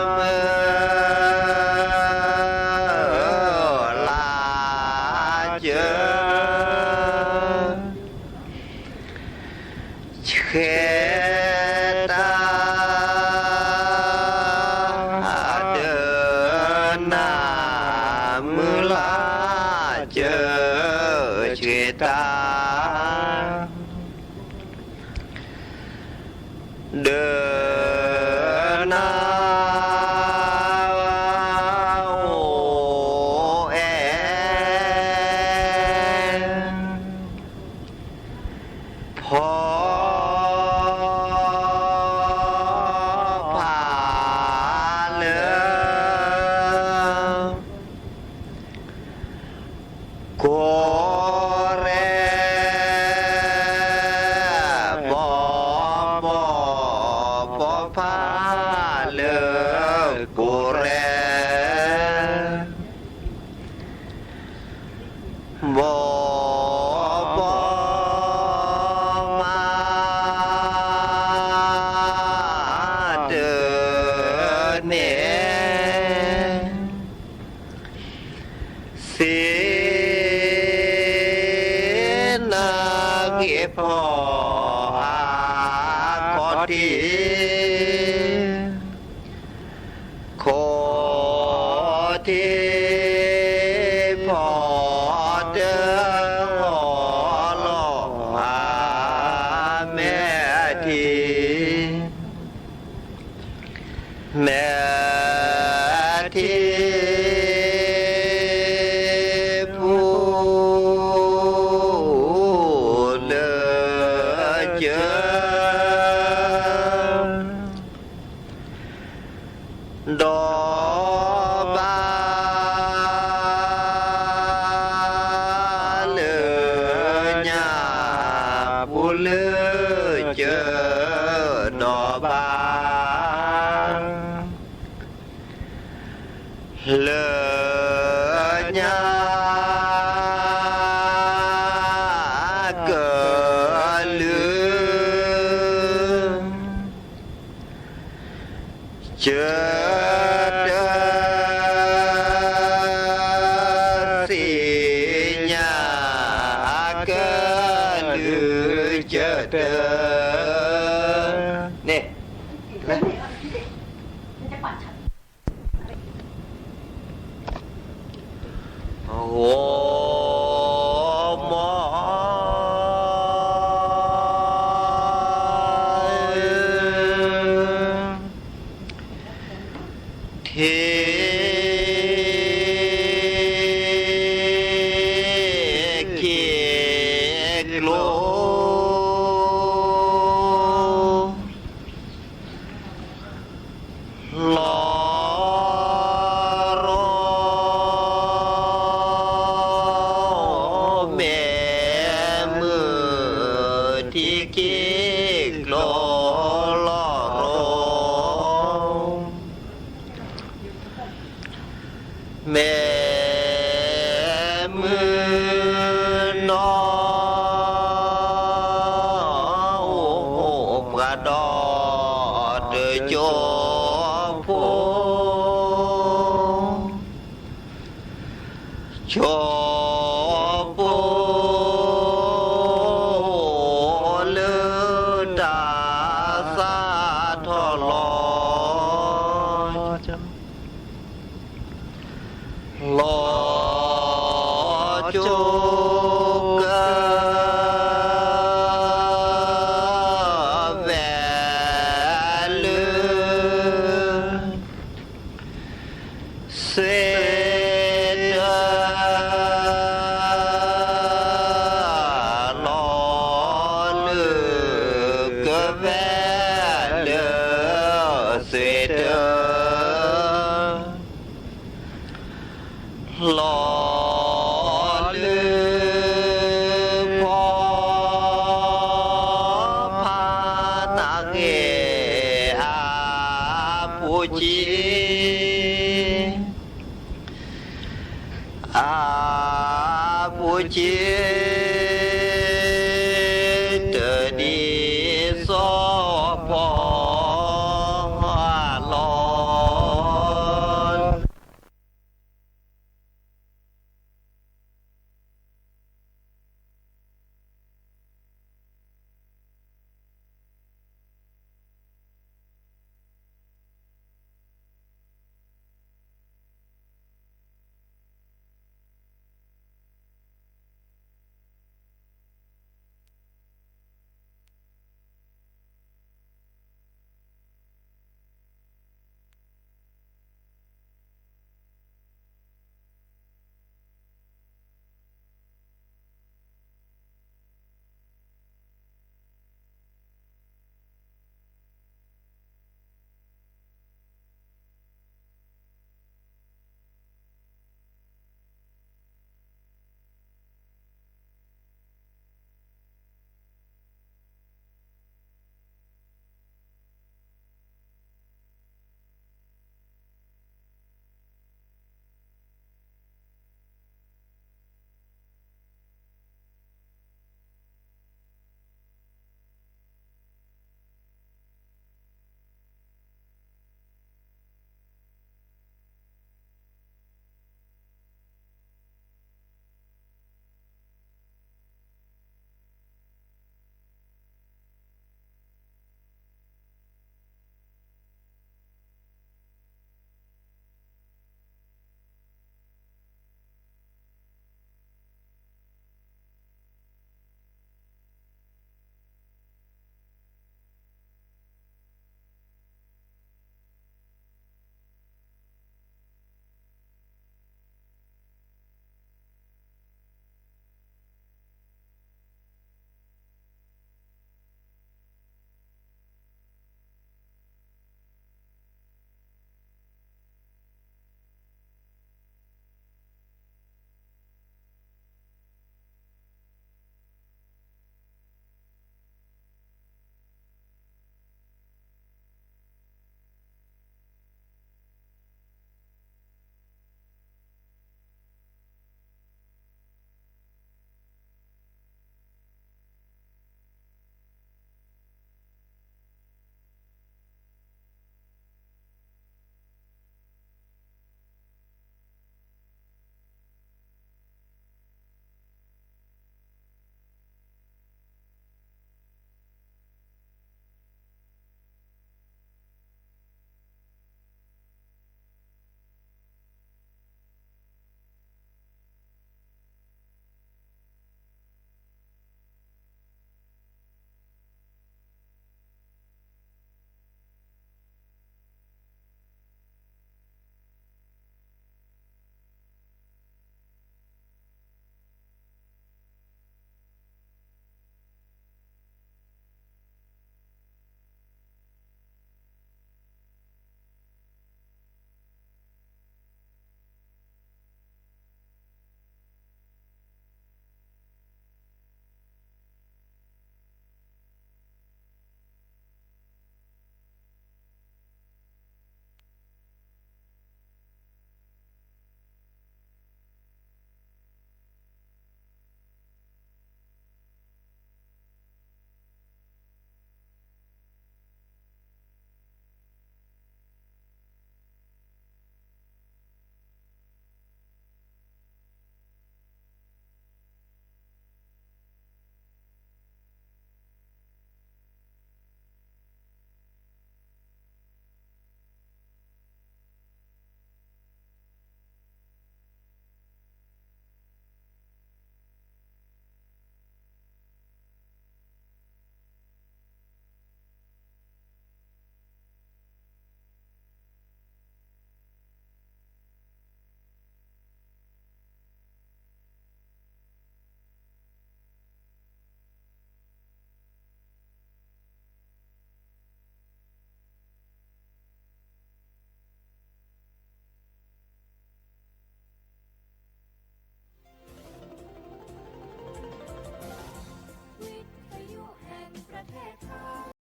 မုၢ် လါ စၢၤ ဆှဲ တ ဒၢ န မုၢ် လါ စၢၤ ဆှဲ တ ဒၢ န အိၣ် အဲ ဖီ ဖး လၢ ကိးရဲ ဘီဘီ ဖီ ဖး လၢ ကိးရဲ ဘီဘီ မၤ တန့ၢ် သ့ န ဂ့ၤ ဖီ အ ခီၣ်ထံး ခီၣ်ထံး ဖီ တ ဟီ လီၤ အ မဲာ်ထံး မဲာ်ထံး ပူၤ လၢ စၢၤ ဒီးဘၣ် လၢညါ ပူၤ လၢ စၢၤ ဒီးဘၣ် လၢညါ ကလုာ် စၢၤ တ သ့ၣ်ညါ ကလုာ် စၢၤ တ န့ၣ် ဂီၤမီ ထံ က့ၤကျိ လီၤလီၤရိ မ့ၢ်မုၢ်နီၤ အိၣ်ပှၤဒီတကၠိဖိ ကၠိဖိ လၢတၢ်သးထီၣ်လီၤ လီၤကၠိကၢ ဝဲလၢ သွ့တၢ လီၤလၢ ကၢဝဲလၢ သွ့တၢ လီၤလၢ ဖီဖး နၢ်ဂ့ၤအပူၤကံ